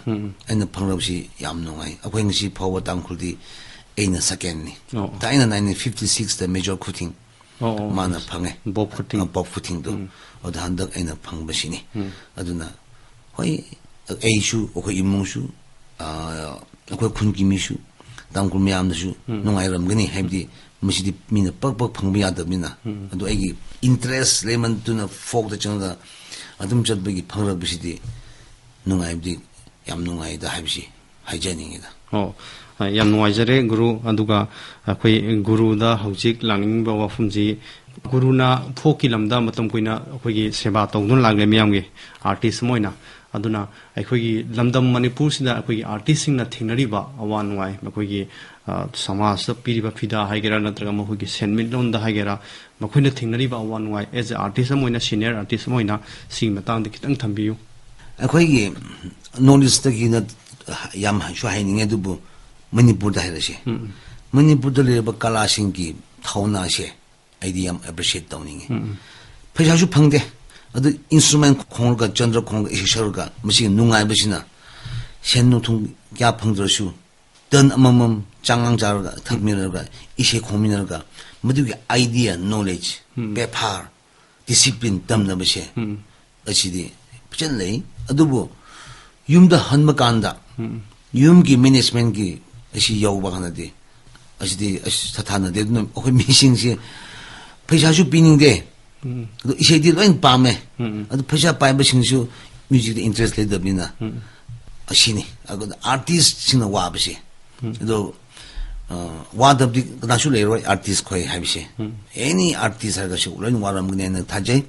ꯑꯩꯅ ꯐꯪꯂꯕꯁꯤ ꯌꯥꯝ ꯅꯨꯡꯉꯥꯏ꯫ ꯑꯩꯈꯣꯏ ꯉꯁꯤ ꯐꯥꯎꯕ ꯇꯥꯡꯈꯨꯜꯗꯤ ꯑꯩꯅ ꯁꯦꯀꯦꯟꯅꯤ꯫ ꯑꯣ, ꯑꯣ꯫ ꯊꯥꯏꯅ ꯅꯥꯏꯟꯇꯤꯟ ꯐꯤꯐꯇꯤ ꯁꯤꯛꯁꯇ ꯃꯦꯖꯣꯔ ꯈꯨꯊꯤꯡ ꯑꯣ, ꯑꯣ, ꯃꯥꯅ ꯑꯣ꯫ ꯐꯪꯉꯦ꯫ ꯕꯣꯕ ꯈꯨꯊꯤꯡ꯫ ꯑ, ꯕꯣꯕ ꯈꯨꯊꯤꯡꯗꯣ꯫ ꯑꯗꯨ ꯍꯟꯗꯛ ꯑꯩꯅ ꯐꯪꯕꯁꯤꯅꯤ꯫ ꯑꯗꯨꯅ ꯍꯣꯏ, ꯑꯩꯁꯨ, ꯑꯩꯈꯣꯏ ꯏꯃꯨꯡꯁꯨ, ꯑ, ꯑꯩꯈꯣꯏ ꯈꯨꯟꯒꯤ ꯃꯤꯁꯨ, ꯇꯥꯡꯈꯨꯜ ꯃꯌꯥꯝꯗꯁꯨ ꯅꯨꯡꯉꯥꯏꯔꯝꯒꯅꯤ꯫ ꯍꯥꯏꯕꯗꯤ ꯃꯁꯤꯗꯤ ꯃꯤꯅ ꯄꯛ ꯄꯛ ꯐꯪꯕ ꯌꯥꯗꯕꯅꯤꯅ꯫ ꯑꯗꯣ ꯑꯩꯒꯤ ꯏꯟꯇꯔꯦꯁ ꯂꯩꯃꯟꯗꯨꯅ ꯐꯣꯛꯇ ꯆꯪꯉꯒ ꯑꯗꯨꯝ ꯆꯠꯄꯒꯤ ꯐꯪꯂꯛꯄꯁꯤꯗꯤ ꯅꯨꯡꯉꯥꯏꯕꯗꯤ ꯌꯥꯝ ꯅꯨꯡꯉꯥꯏꯗ ꯍꯥꯏꯕꯁꯤ ꯍꯥꯏꯖꯅꯤꯡꯉꯤꯗ꯫ ꯑꯣ, ꯑ, ꯌꯥꯝ ꯅꯨꯡꯉꯥꯏꯖꯔꯦ ꯒꯨꯔꯨ꯫ ꯑꯗꯨꯒ ꯑꯩꯈꯣꯏ ꯒꯨꯔꯨꯗ ꯍꯧꯖꯤꯛ ꯂꯥꯛꯅꯤꯡꯕ ꯋꯥꯐꯝꯁꯤ, ꯒꯨꯔꯨꯅ ꯐꯣꯛꯀꯤ ꯂꯝꯗ ꯃꯇꯝ ꯀꯨꯏꯅ ꯑꯩꯈꯣꯏꯒꯤ ꯁꯦꯕꯥ ꯇꯧꯗꯨꯅ ꯂꯥꯛꯂꯦ ꯃꯤꯌꯥꯝꯒꯤ, ꯑꯥꯔꯇꯤꯁ ꯑꯃ ꯑꯣꯏꯅ꯫ ꯑꯗꯨꯅ ꯑꯩꯈꯣꯏꯒꯤ ꯂꯝꯗꯝ ꯃꯅꯤꯄꯨꯔꯁꯤꯗ ꯑꯩꯈꯣꯏꯒꯤ ꯑꯥꯔꯇꯤꯁꯁꯤꯡꯅ ꯊꯦꯡꯅꯔꯤꯕ ꯑꯋꯥ ꯅꯨꯡꯉꯥꯏ, ꯃꯈꯣꯏꯒꯤ, ꯑ, ꯁꯃꯥꯖꯇ ꯄꯤꯔꯤꯕ ꯐꯤꯗꯥ ꯍꯥꯏꯒꯦꯔꯥ, ꯅꯠꯇ꯭ꯔꯒ ꯃꯈꯣꯏꯒꯤ ꯁꯦꯟꯃꯤꯠꯂꯣꯟꯗ ꯍꯥꯏꯒꯦꯔꯥ, ꯃꯈꯣꯏꯅ ꯊꯦꯡꯅꯔꯤꯕ ꯑꯋꯥ ꯅꯨꯡꯉꯥꯏ, as a artist ꯑꯃ ꯑꯣꯏꯅ, ꯁꯤꯅꯤꯌꯔ ꯑꯥꯔꯇꯤꯁ ꯑꯃ ꯑꯣꯏꯅ, ꯁꯤꯒꯤ ꯃꯇꯥꯡꯗ ꯈꯤꯇꯪ ꯊꯝꯕꯤꯌꯨ꯫ ꯑꯩꯈꯣꯏꯒꯤ ꯅꯣꯔꯠ ꯏꯁꯇꯒꯤꯅ ꯌꯥꯝꯁꯨ ꯍꯥꯏꯅꯤꯡꯉꯦ, ꯑꯗꯨꯕꯨ ꯃꯅꯤꯄꯨꯔꯗ ꯍꯥꯏꯔꯁꯦ꯫ ꯃꯅꯤꯄꯨꯔꯗ ꯂꯩꯔꯤꯕ ꯀꯂꯥꯁꯤꯡꯒꯤ ꯊꯧꯅꯥꯁꯦ ꯑꯩꯗꯤ ꯌꯥꯝ ꯑꯦꯄ꯭ꯔꯤꯁꯤꯌꯦꯠ ꯇꯧꯅꯤꯡꯉꯤ꯫ ꯄꯩꯁꯥꯁꯨ ꯐꯪꯗꯦ, ꯑꯗꯨ ꯏꯟꯁꯇ꯭ꯔꯨꯃꯦꯟ ꯈꯣꯡꯂꯒ, ꯆꯟꯗ꯭ꯔ ꯈꯣꯡꯂꯒ ꯏꯁꯩ ꯁꯛꯂꯒ, ꯃꯁꯤꯒꯤ ꯅꯨꯡꯉꯥꯏꯕꯁꯤꯅ, ꯁꯦꯟ ꯅꯨꯡꯊꯨꯝ ꯀꯌꯥ ꯐꯪꯗ꯭ꯔꯁꯨ, ꯇꯟ ꯑꯃꯃꯝ ꯆꯥꯉꯥꯡ ꯆꯥꯔꯒ, ꯊꯛꯃꯤꯟꯅꯔꯒ, ꯏꯁꯩ ꯈꯣꯡꯃꯤꯟꯅꯔꯒ, ꯃꯗꯨꯒꯤ ꯑꯥꯏꯗꯤꯌꯥ, ꯅꯣꯂꯦꯖ, ꯕꯦꯕꯥꯔ, ꯗꯤꯁꯤꯄ꯭ꯂꯤꯟ ꯇꯝꯅꯕꯁꯦ, ꯑꯁꯤꯗꯤ ꯐꯖꯅ ꯂꯩ꯫ ꯑꯗꯨꯕꯨ ꯌꯨꯝꯗ ꯍꯟꯕ ꯀꯥꯟꯗ, ꯌꯨꯝꯒꯤ ꯃꯦꯅꯦꯖꯃꯦꯟꯒꯤ ꯑꯁꯤ ꯌꯧꯕ ꯀꯥꯟꯗꯗꯤ, ꯑꯁꯤꯗꯤ ꯑꯁ ꯊꯥꯊꯥꯅꯗꯦ꯫ ꯑꯗꯨꯅ ꯑꯩꯈꯣꯏ ꯃꯤꯁꯤꯡꯁꯦ ꯄꯩꯁꯥꯁꯨ ꯄꯤꯅꯤꯡꯗꯦ, ꯑꯗꯣ ꯏꯁꯩꯗꯤ ꯂꯣꯏꯅ ꯄꯥꯝꯃꯦ꯫ ꯑꯗꯨ ꯄꯩꯁꯥ ꯄꯥꯏꯕꯁꯤꯡꯁꯨ ꯃ꯭ꯌꯨꯖꯤꯛꯇ ꯏꯟꯇꯔꯦꯁ ꯂꯩꯇꯕꯅꯤꯅ, ꯑꯁꯤꯅꯤ꯫ ꯑꯗꯨꯒ ꯑꯥꯔꯇꯤꯁꯁꯤꯡꯅ ꯋꯥꯕꯁꯦ꯫ ꯑꯗꯣ ꯑ, ꯋꯥꯗꯕꯗꯤ ꯀꯅꯥꯁꯨ ꯂꯩꯔꯣꯏ ꯑꯥꯔꯇꯤꯁ ꯈꯣꯏ ꯍꯥꯏꯕꯁꯦ꯫ ꯑꯦꯅꯤ ꯑꯥꯔꯇꯤꯁ ꯍꯥꯏꯔꯒꯁꯨ ꯂꯣꯏꯅ ꯋꯥꯔꯝꯒꯅꯤ ꯍꯥꯏꯅ ꯊꯥꯖꯩ꯫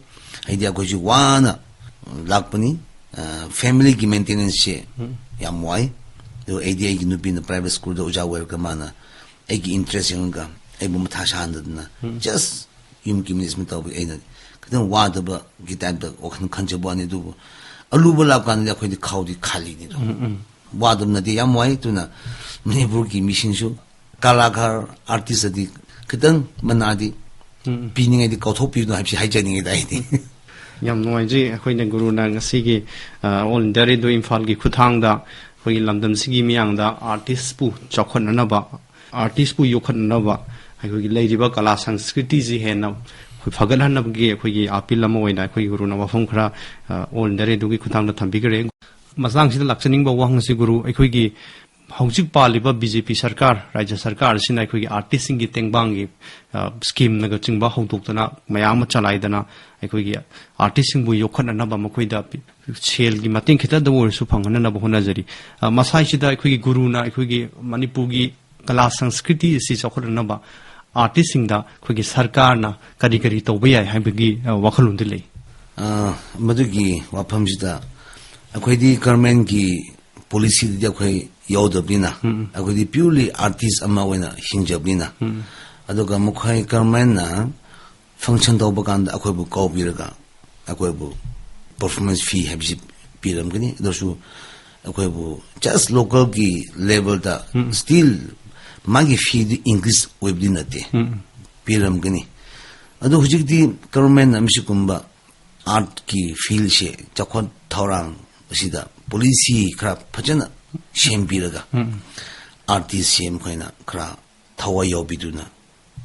ꯍꯥꯏꯗꯤ ꯑꯩꯈꯣꯏꯁꯨ ꯋꯥꯅ ꯂꯥꯛꯄꯅꯤ꯫ ꯑ, ꯐꯦꯃꯤꯂꯤꯒꯤ ꯃꯦꯟꯇꯦꯅꯦꯟꯁꯁꯦ ꯌꯥꯝ ꯋꯥꯏ꯫ ꯑꯗꯨ ꯑꯩꯗꯤ ꯑꯩꯒꯤ ꯅꯨꯄꯤꯅ ꯄ꯭ꯔꯥꯏꯚꯦꯠ ꯁ꯭ꯀꯨꯜꯗ ꯑꯣꯖꯥ ꯑꯣꯏꯔꯒ ꯃꯥꯅ ꯑꯩꯒꯤ ꯏꯟꯇꯔꯦꯁ ꯌꯦꯡꯉꯒ ꯑꯩꯕꯨ ꯃꯊꯥ ꯁꯥꯍꯟꯗꯗꯅ, ꯖꯁ ꯌꯨꯝꯒꯤ ꯃꯤꯅꯤꯁꯃ ꯇꯧꯕꯒꯤ ꯑꯩꯅ ꯈꯤꯇꯪ ꯋꯥꯗꯕꯒꯤ ꯇꯥꯏꯞꯇ ꯋꯥꯈꯜ ꯈꯟꯖꯕ ꯋꯥꯅꯤ꯫ ꯑꯗꯨꯕꯨ ꯑꯂꯨꯕ ꯂꯥꯛꯄ ꯀꯥꯟꯗꯗꯤ ꯑꯩꯈꯣꯏꯗꯤ ꯈꯥꯎꯗꯤ ꯈꯥꯂꯤꯅꯤꯗꯣ꯫ ꯋꯥꯗꯕꯅꯗꯤ ꯌꯥꯝ ꯋꯥꯏ꯫ ꯑꯗꯨꯅ ꯃꯅꯤꯄꯨꯔꯒꯤ ꯃꯤꯁꯤꯡꯁꯨ ꯀꯂꯥꯀꯥꯔ ꯑꯥꯔꯇꯤꯁꯇꯗꯤ ꯈꯤꯇꯪ ꯃꯅꯥꯗꯤ ꯄꯤꯅꯤꯡꯉꯥꯏꯗꯤ ꯀꯥꯎꯊꯣꯛꯄꯤꯒꯅꯨ ꯍꯥꯏꯕꯁꯤ ꯍꯥꯏꯖꯅꯤꯡꯉꯤꯗ ꯑꯩꯗꯤ꯫ ꯌꯥꯝ ꯅꯨꯡꯉꯥꯏꯖꯩ꯫ ꯑꯩꯈꯣꯏꯅ ꯒꯨꯔꯨꯅ ꯉꯁꯤꯒꯤ, ꯑ, All India Radio ꯏꯝꯐꯥꯜꯒꯤ ꯈꯨꯠꯊꯥꯡꯗ ꯑꯩꯈꯣꯏꯒꯤ ꯂꯝꯗꯝꯁꯤꯒꯤ ꯃꯤꯌꯥꯝꯗ ꯑꯥꯔꯇꯤꯁꯄꯨ ꯆꯥꯎꯈꯠꯅꯅꯕ, ꯑꯥꯔꯇꯤꯁꯄꯨ ꯌꯣꯛꯈꯠꯅꯅꯕ, ꯑꯩꯈꯣꯏꯒꯤ ꯂꯩꯔꯤꯕ ꯀꯂꯥ ꯁꯪꯁꯀ꯭ꯔꯤꯇꯤꯁꯤ ꯍꯦꯟꯅ ꯑꯩꯈꯣꯏ ꯐꯒꯠꯍꯟꯅꯕꯒꯤ ꯑꯩꯈꯣꯏꯒꯤ ꯑꯥꯄꯤꯜ ꯑꯃ ꯑꯣꯏꯅ ꯑꯩꯈꯣꯏꯒꯤ ꯒꯨꯔꯨꯅ ꯋꯥꯐꯝ ꯈꯔ, ꯑ, All India Radioꯒꯤ ꯈꯨꯠꯊꯥꯡꯗ ꯊꯝꯕꯤꯈ꯭ꯔꯦ꯫ ꯃꯇꯥꯡꯁꯤꯗ ꯂꯥꯛꯆꯅꯤꯡꯕ ꯋꯥꯍꯪ ꯑꯁꯤ ꯒꯨꯔꯨ, ꯑꯩꯈꯣꯏꯒꯤ ꯍꯧꯖꯤꯛ ꯄꯥꯜꯂꯤꯕ ꯕꯤ ꯖꯦ ꯄꯤ ꯁꯔꯀꯥꯔ, ꯔꯥꯖ꯭ꯌ ꯁꯔꯀꯥꯔ ꯑꯁꯤꯅ ꯑꯩꯈꯣꯏꯒꯤ ꯑꯥꯔꯇꯤꯁꯁꯤꯡꯒꯤ ꯇꯦꯡꯕꯥꯡꯒꯤ, ꯑ, ꯁ꯭ꯀꯤꯝꯅꯒꯆꯤꯡꯕ ꯍꯧꯗꯣꯛꯇꯅ ꯃꯌꯥꯝ ꯑꯃ ꯆꯂꯥꯏꯗꯅ ꯑꯩꯈꯣꯏꯒꯤ ꯑꯥꯔꯇꯤꯁꯁꯤꯡꯕꯨ ꯌꯣꯛꯈꯠꯅꯅꯕ ꯃꯈꯣꯏꯗ ꯄꯤ-, ꯁꯦꯜꯒꯤ ꯃꯇꯦꯡ ꯈꯤꯇꯗ ꯑꯣꯏꯔꯁꯨ ꯐꯪꯍꯟꯅꯅꯕ ꯍꯣꯠꯅꯖꯔꯤ꯫ ꯑ, ꯃꯁꯥꯏꯁꯤꯗ ꯑꯩꯈꯣꯏꯒꯤ ꯒꯨꯔꯨꯅ ꯑꯩꯈꯣꯏꯒꯤ ꯃꯅꯤꯄꯨꯔꯒꯤ ꯀꯂꯥ ꯁꯪꯁꯀ꯭ꯔꯤꯇꯤ ꯑꯁꯤ ꯆꯥꯎꯈꯠꯅꯅꯕ ꯑꯥꯔꯇꯤꯁꯁꯤꯡꯗ ꯑꯩꯈꯣꯏꯒꯤ ꯁꯔꯀꯥꯔꯅ ꯀꯔꯤ ꯀꯔꯤ ꯇꯧꯕ ꯌꯥꯏ ꯍꯥꯏꯕꯒꯤ, ꯑ, ꯋꯥꯈꯜꯂꯣꯟꯗꯤ ꯂꯩ? ꯑ, ꯃꯗꯨꯒꯤ ꯋꯥꯐꯝꯁꯤꯗ ꯑꯩꯈꯣꯏꯗꯤ ꯒꯔꯃꯦꯟꯒꯤ ꯄꯣꯂꯤꯁꯤꯗꯗꯤ ꯑꯩꯈꯣꯏ ꯌꯥꯎꯗꯕꯅꯤꯅ, ꯑꯩꯈꯣꯏꯗꯤ ꯄ꯭ꯌꯨꯔꯂꯤ ꯑꯥꯔꯇꯤꯁ ꯑꯃ ꯑꯣꯏꯅ ꯍꯤꯡꯖꯕꯅꯤꯅ, ꯑꯗꯨꯒ ꯃꯈꯣꯏ ꯒꯔꯃꯦꯟꯅ ꯐꯪꯁꯟ ꯇꯧꯕ ꯀꯥꯟꯗ ꯑꯩꯈꯣꯏꯕꯨ ꯀꯧꯕꯤꯔꯒ ꯑꯩꯈꯣꯏꯕꯨ ꯄꯔꯐꯣꯔꯃꯦꯟꯁ ꯐꯤ ꯍꯥꯏꯕꯁꯤ ꯄꯤꯔꯝꯒꯅꯤ꯫ ꯑꯗꯨꯁꯨ ꯑꯩꯈꯣꯏꯕꯨ ꯖꯁ ꯂꯣꯀꯦꯜꯒꯤ ꯂꯦꯚꯦꯜꯗ ꯁ꯭ꯇꯤꯜ ꯃꯥꯒꯤ ꯐꯤꯗꯨ ꯏꯟꯀ꯭ꯔꯤꯁ ꯑꯣꯏꯕꯗꯤ ꯅꯠꯇꯦ, ꯄꯤꯔꯝꯒꯅꯤ꯫ ꯑꯗꯨ ꯍꯧꯖꯤꯛꯇꯤ ꯒꯔꯃꯦꯟꯅ ꯃꯁꯤꯒꯨꯝꯕ ꯑꯥꯔꯠꯀꯤ ꯐꯤꯜꯁꯦ ꯆꯥꯎꯈꯠ ꯊꯧꯔꯥꯡ ꯑꯁꯤꯗ ꯄꯣꯂꯤꯁꯤ ꯈꯔ ꯐꯖꯅ ꯁꯦꯝꯕꯤꯔꯒ ꯑꯥꯔꯇꯤꯁꯁꯦ ꯃꯈꯣꯏꯅ ꯈꯔ ꯊꯋꯥꯏ ꯌꯥꯎꯕꯤꯗꯨꯅ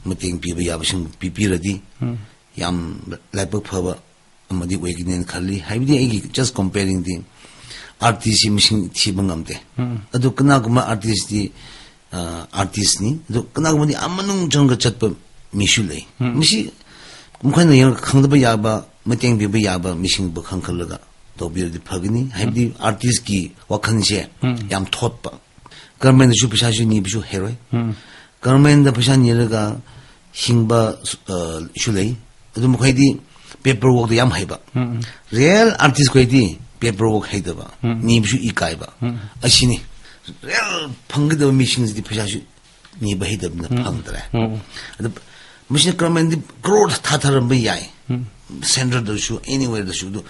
ꯃꯇꯦꯡ ꯄꯤꯕ ꯌꯥꯕꯁꯤꯡ ꯄꯤꯕꯤꯔꯗꯤ ꯌꯥꯝ ꯂꯥꯏꯕꯛ ꯐꯕ ꯑꯃꯗꯤ ꯑꯣꯏꯒꯅꯤꯅ ꯈꯜꯂꯤ꯫ ꯍꯥꯏꯕꯗꯤ ꯑꯩꯒꯤ ꯖꯁ ꯀꯝꯄꯦꯔꯤꯡꯗꯤ ꯑꯥꯔꯇꯤꯁꯁꯤ ꯃꯁꯤꯡ ꯊꯤꯕ ꯉꯝꯗꯦ꯫ ꯑꯗꯨ ꯀꯅꯥꯒꯨꯝꯕ ꯑꯥꯔꯇꯤꯁꯇꯤ, ꯑ, ꯑꯥꯔꯇꯤꯁꯅꯤ, ꯑꯗꯨ ꯀꯅꯥꯒꯨꯝꯕꯗꯤ ꯑꯥ ꯃꯅꯨꯡ ꯆꯪꯒ ꯆꯠꯄ ꯃꯤꯁꯨ ꯂꯩ꯫ ꯃꯁꯤ ꯃꯈꯣꯏꯅ ꯌꯦꯡꯉꯒ ꯈꯪꯗꯕ ꯌꯥꯕ, ꯃꯇꯦꯡ ꯄꯤꯕ ꯌꯥꯕ ꯃꯤꯁꯤꯡꯕꯨ ꯈꯪꯈꯠꯂꯒ ꯇꯧꯕꯤꯔꯗꯤ ꯐꯒꯅꯤ꯫ ꯍꯥꯏꯕꯗꯤ ꯑꯥꯔꯇꯤꯁꯀꯤ ꯋꯥꯈꯜꯁꯦ ꯌꯥꯝ ꯊꯣꯠꯄ꯫ ꯒꯔꯃꯦꯟꯗꯁꯨ ꯄꯩꯁꯥꯁꯨ ꯅꯤꯕꯁꯨ ꯍꯩꯔꯣꯏ꯫ ꯎꯝ꯫ ꯒꯔꯃꯦꯟꯗ ꯄꯩꯁꯥ ꯅꯤꯔꯒ ꯍꯤꯡꯕ, ꯑ, ꯁꯨ ꯂꯩ꯫ ꯑꯗꯨ ꯃꯈꯣꯏꯗꯤ ꯄꯦꯄꯔ ꯋꯥꯔꯛꯇ ꯌꯥꯝ ꯍꯩꯕ꯫ ꯎꯝ, ꯎꯝ꯫ ꯔꯤꯌꯦꯜ ꯑꯥꯔꯇꯤꯁ ꯈꯣꯏꯗꯤ ꯄꯦꯄꯔ ꯋꯥꯔꯛ ꯍꯩꯇꯕ, ꯎꯝ꯫ ꯅꯤꯕꯁꯨ ꯏꯀꯥꯏꯕ꯫ ꯎꯝ꯫ ꯑꯁꯤꯅꯤ꯫ ꯔꯤꯌꯦꯜ ꯐꯪꯒꯗꯕ ꯃꯤꯁꯤꯡꯁꯤꯗꯤ ꯄꯩꯁꯥꯁꯨ ꯅꯤꯕ ꯍꯩꯇꯕꯅ ꯎꯝ꯫ ꯐꯪꯗ꯭ꯔꯦ꯫ ꯎꯝ꯫ ꯑꯗꯨ ꯃꯁꯤꯅ ꯒꯔꯃꯦꯟꯗꯤ ꯀ꯭ꯔꯣꯔ ꯊꯥꯊꯔꯝꯕ ꯌꯥꯏ꯫ ꯎꯝ꯫ ꯁꯦꯟꯇ꯭ꯔꯦꯜꯗꯁꯨ, ꯑꯦꯅꯤꯋꯦꯔꯗꯁꯨ꯫ ꯑꯗꯨ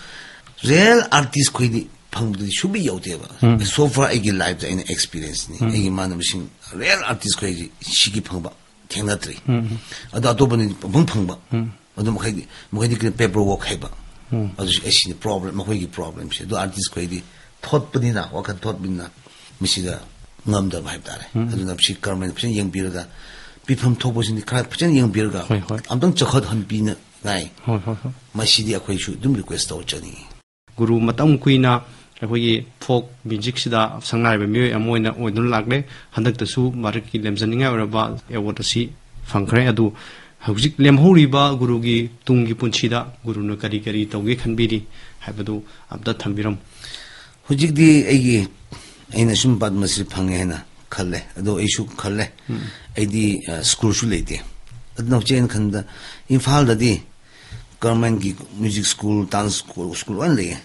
ꯔꯤꯌꯦꯜ ꯑꯥꯔꯇꯤꯁ ꯈꯣꯏꯗꯤ ꯐꯪꯕꯗꯤ ꯁꯨꯕꯤ ꯌꯧꯗꯦꯕ꯫ ꯎꯝ꯫ So far ꯑꯩꯒꯤ ꯂꯥꯏꯐꯇ ꯑꯩꯅ ꯑꯦꯛꯁꯄꯤꯔꯤꯌꯦꯟꯁꯅꯤ꯫ ꯎꯝ꯫ ꯑꯩꯒꯤ ꯏꯃꯥꯟꯅꯕꯁꯤꯡ ꯔꯤꯌꯦꯜ ꯑꯥꯔꯇꯤꯁ ꯈꯣꯏꯁꯤ ꯁꯤꯒꯤ ꯐꯪꯕ ꯊꯦꯡꯅꯗ꯭ꯔꯤ꯫ ꯎꯝ꯫ ꯑꯗꯣ ꯑꯇꯣꯞꯄꯅꯤ ꯄꯪꯐꯪ ꯐꯪꯕ꯫ ꯎꯝ꯫ ꯑꯗꯨ ꯃꯈꯩꯗꯤ, ꯃꯈꯩꯗꯤ ꯀꯔꯤ ꯄꯦꯄꯔ ꯋꯥꯔꯛ ꯍꯩꯕ꯫ ꯎꯝ꯫ ꯑꯗꯨꯁꯨ ꯑꯁꯤꯅꯤ ꯄ꯭ꯔꯣꯕ꯭ꯂꯦꯝ, ꯃꯈꯣꯏꯒꯤ ꯄ꯭ꯔꯣꯕ꯭ꯂꯦꯝꯁꯦ꯫ ꯑꯗꯣ ꯑꯥꯔꯇꯤꯁ ꯈꯣꯏꯗꯤ ꯊꯣꯠꯄꯅꯤꯅ, ꯋꯥꯈꯜ ꯊꯣꯠꯄꯅꯤꯅ ꯃꯁꯤꯗ ꯉꯝꯗꯕ ꯍꯥꯏꯕ ꯇꯥꯔꯦ꯫ ꯎꯝ꯫ ꯑꯗꯨꯅ ꯁꯤ ꯒꯔꯃꯦꯟ ꯐꯖꯅ ꯌꯦꯡꯕꯤꯔꯒ ꯄꯤꯐꯝ ꯊꯣꯛꯄꯁꯤꯡꯗꯤ ꯈꯔ ꯐꯖꯅ ꯌꯦꯡꯕꯤꯔꯒ ꯍꯣꯏ, ꯍꯣꯏ꯫ ꯑꯝꯇꯪ ꯆꯥꯎꯈꯠꯍꯟꯕꯤꯅꯉꯥꯏ ꯍꯣꯏ, ꯍꯣꯏ, ꯍꯣꯏ꯫ ꯃꯁꯤꯗꯤ ꯑꯩꯈꯣꯏꯁꯨ ꯑꯗꯨꯝ ꯔꯤꯀ꯭ꯋꯦꯁ ꯇꯧꯖꯅꯤꯡꯉꯤ꯫ ꯒꯨꯔꯨ ꯃꯇꯝ ꯀꯨꯏꯅ ꯑꯩꯈꯣꯏꯒꯤ ꯐꯣꯛ ꯃ꯭ꯌꯨꯖꯤꯛꯁꯤꯗ ꯁꯪ ꯂꯥꯏꯔꯕ ꯃꯤꯑꯣꯏ ꯑꯃ ꯑꯣꯏꯅ ꯑꯣꯏꯗꯨꯅ ꯂꯥꯛꯂꯦ꯫ ꯍꯟꯗꯛꯇꯁꯨ ꯚꯥꯔꯠꯀꯤ ꯂꯦꯝꯖꯅꯤꯡꯉꯥꯏ ꯑꯣꯏꯔꯕ ꯑꯦꯋꯥꯔꯗ ꯑꯁꯤ ꯐꯪꯈ꯭ꯔꯦ꯫ ꯑꯗꯨ ꯍꯧꯖꯤꯛ ꯂꯦꯝꯍꯧꯔꯤꯕ ꯒꯨꯔꯨꯒꯤ ꯇꯨꯡꯒꯤ ꯄꯨꯟꯁꯤꯗ ꯒꯨꯔꯨꯅ ꯀꯔꯤ ꯀꯔꯤ ꯇꯧꯒꯦ ꯈꯟꯕꯤꯔꯤ ꯍꯥꯏꯕꯗꯨ ꯑꯝꯇ ꯊꯝꯕꯤꯔꯝꯃꯨ꯫ ꯍꯧꯖꯤꯛꯇꯤ ꯑꯩꯒꯤ, ꯑꯩꯅ ꯁꯨꯝ ꯄꯗꯃꯁ꯭ꯔꯤ ꯐꯪꯉꯦ ꯍꯥꯏꯅ ꯈꯜꯂꯦ꯫ ꯑꯗꯣ ꯑꯩꯁꯨ ꯈꯜꯂꯦ꯫ ꯎꯝ꯫ ꯑꯩꯗꯤ, ꯑ, ꯁ꯭ꯀꯨꯜꯁꯨ ꯂꯩꯇꯦ꯫ ꯑꯗꯨꯅ ꯍꯧꯖꯤꯛ ꯑꯩꯅ ꯈꯟꯕꯗ ꯏꯝꯐꯥꯜꯗꯗꯤ ꯒꯔꯃꯦꯟꯒꯤ music school, dance school, school ꯂꯣꯏꯅ ꯂꯩꯌꯦ꯫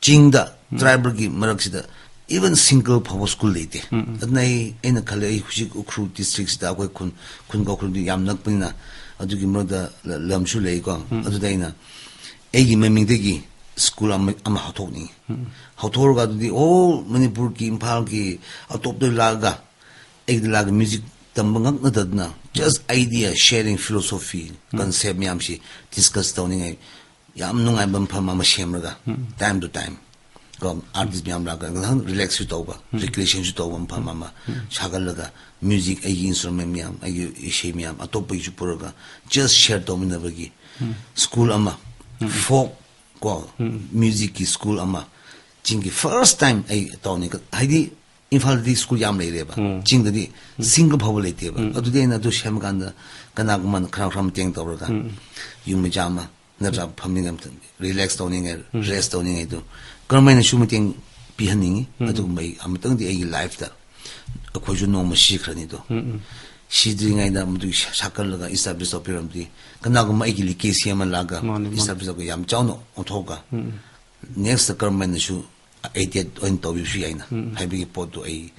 ꯆꯤꯡꯗ, ꯎꯝ꯫ ꯇ꯭ꯔꯥꯏꯕꯦꯜꯒꯤ ꯃꯔꯛꯁꯤꯗ even ꯁꯤꯡꯒꯜ ꯐꯥꯎꯕ ꯁ꯭ꯀꯨꯜ ꯂꯩꯇꯦ꯫ ꯎꯝ, ꯎꯝ꯫ ꯑꯗꯨꯅ ꯑꯩ, ꯑꯩꯅ ꯈꯜꯂꯦ, ꯑꯩ ꯍꯧꯖꯤꯛ ꯎꯈ꯭ꯔꯨꯜ ꯗꯤꯁꯇ꯭ꯔꯤꯛꯁꯤꯗ ꯑꯩꯈꯣꯏ ꯈꯨꯟ, ꯈꯨꯟꯒ ꯎꯈ꯭ꯔꯨꯜꯗꯤ ꯌꯥꯝ ꯅꯛꯄꯅꯤꯅ ꯑꯗꯨꯒꯤ ꯃꯔꯛꯇ ꯂ-, ꯂꯝꯁꯨ ꯂꯩꯀꯣ꯫ ꯎꯝ꯫ ꯑꯗꯨꯗ ꯑꯩꯅ ꯑꯩꯒꯤ ꯃꯃꯤꯡꯗꯒꯤ ꯁ꯭ꯀꯨꯜ ꯑꯃ, ꯑꯃ ꯍꯧꯊꯣꯛꯅꯤꯡꯉꯤ꯫ ꯎꯝ꯫ ꯍꯧꯊꯣꯛꯑꯒ ꯑꯗꯨꯗꯤ all ꯃꯅꯤꯄꯨꯔꯒꯤ, ꯏꯝꯐꯥꯜꯒꯤ ꯑꯇꯣꯞꯄꯗ ꯂꯥꯛꯑꯒ ꯑꯩꯒꯤꯗ ꯂꯥꯛꯑꯒ ꯃ꯭ꯌꯨꯖꯤꯛ ꯇꯝꯕ ꯉꯛ ꯅꯠꯇꯗꯅ just idea sharing, philosophy, ꯎꯝ꯫ Concept ꯃꯌꯥꯝꯁꯤ ꯗꯤꯁꯀꯁ ꯇꯧꯅꯤꯡꯉꯥꯏ ꯌꯥꯝ ꯅꯨꯡꯉꯥꯏꯕ ꯃꯐꯝ ꯑꯃ ꯁꯦꯝꯂꯒ ꯎꯝ꯫ Time to time ꯀꯣ, ꯑꯥꯔꯇꯤꯁ ꯃꯌꯥꯝ ꯂꯥꯛꯑꯒ ꯉꯥꯏꯍꯥꯛ ꯔꯤꯂꯦꯛꯁꯁꯨ ꯇꯧꯕ, ꯎꯝ꯫ ꯔꯤꯀ꯭ꯔꯤꯌꯦꯁꯟꯁꯨ ꯇꯧꯕ ꯃꯐꯝ ꯑꯃ ꯎꯝ꯫ ꯁꯥꯒꯠꯂꯒ ꯃ꯭ꯌꯨꯖꯤꯛ, ꯑꯩꯒꯤ ꯏꯟꯁꯇ꯭ꯔꯨꯃꯦꯟ ꯃꯌꯥꯝ, ꯑꯩꯒꯤ ꯏꯁꯩ ꯃꯌꯥꯝ ꯑꯇꯣꯞꯄꯒꯤꯁꯨ ꯄꯨꯔꯒ just share ꯇꯧꯃꯤꯟꯅꯕꯒꯤ ꯎꯝ꯫ ꯁ꯭ꯀꯨꯜ ꯑꯃ, ꯎꯝ꯫ ꯐꯣꯛ ꯀꯣ, ꯎꯝ꯫ ꯃ꯭ꯌꯨꯖꯤꯛꯀꯤ ꯁ꯭ꯀꯨꯜ ꯑꯃ ꯆꯤꯡꯒꯤ first time ꯑꯩ ꯇꯧꯅꯤ꯫ ꯍꯥꯏꯗꯤ ꯏꯝꯐꯥꯜꯗꯗꯤ ꯁ꯭ꯀꯨꯜ ꯌꯥꯝ ꯂꯩꯔꯦꯕ, ꯎꯝ꯫ ꯆꯤꯡꯗꯗꯤ ꯎꯝ꯫ ꯁꯤꯡꯒꯜ ꯐꯥꯎꯕ ꯂꯩꯇꯦꯕ꯫ ꯎꯝ꯫ ꯑꯗꯨꯗꯤ ꯑꯩꯅ ꯑꯗꯨ ꯁꯦꯝꯕ ꯀꯥꯟꯗ ꯀꯅꯥꯒꯨꯝꯕꯅ ꯈꯔ ꯈꯔ ꯃꯇꯦꯡ ꯇꯧꯔꯒ ꯎꯝ꯫ ꯌꯨꯝ ꯃꯆꯥ ꯑꯃ ꯅꯠꯇ꯭ꯔꯒ ꯐꯝꯅꯤꯡꯉꯥꯏ ꯃꯇꯝꯗ ꯔꯤꯂꯦꯛꯁ ꯇꯧꯅꯤꯡꯉꯥꯏ, ꯎꯝ꯫ ꯔꯦꯁ ꯇꯧꯅꯤꯡꯉꯥꯏꯗꯨ ꯀꯔꯝꯍꯥꯏꯅꯁꯨ ꯃꯇꯦꯡ ꯄꯤꯍꯟꯅꯤꯡꯉꯤ꯫ ꯎꯝ꯫ ꯑꯗꯨꯒꯨꯝꯕ ꯑꯩ ꯑꯃꯇꯪꯗꯤ ꯑꯩꯒꯤ ꯂꯥꯏꯐꯇ ꯑꯩꯈꯣꯏꯁꯨ ꯅꯣꯡꯃ ꯁꯤꯈ꯭ꯔꯅꯤꯗꯣ꯫ ꯎꯝ, ꯎꯝ꯫ ꯁꯤꯗ꯭ꯔꯤꯉꯩꯗ ꯃꯗꯨꯒꯤ ꯁꯥ-, ꯁꯥꯀꯜꯂꯒ establish ꯇꯧꯕꯤꯔꯝꯗꯤ ꯀꯅꯥꯒꯨꯝꯕ ꯑꯩꯒꯤ legacy ꯑꯃ ꯂꯥꯛꯑꯒ ꯃꯥꯅꯦ, ꯃꯥꯅꯦ꯫ Establish ꯇꯧꯔꯒ ꯌꯥꯝ ꯆꯥꯎꯅ ꯑꯣꯟꯊꯣꯛꯑꯒ ꯎꯝ, ꯎꯝ꯫ Next ꯀꯔꯝꯍꯥꯏꯅꯁꯨ aided ꯑꯣꯏꯅ ꯇꯧꯕꯤꯕꯁꯨ ꯌꯥꯏꯅ ꯎꯝ, ꯎꯝ꯫ ꯍꯥꯏꯕꯒꯤ ꯄꯣꯠꯇꯨ ꯑꯩ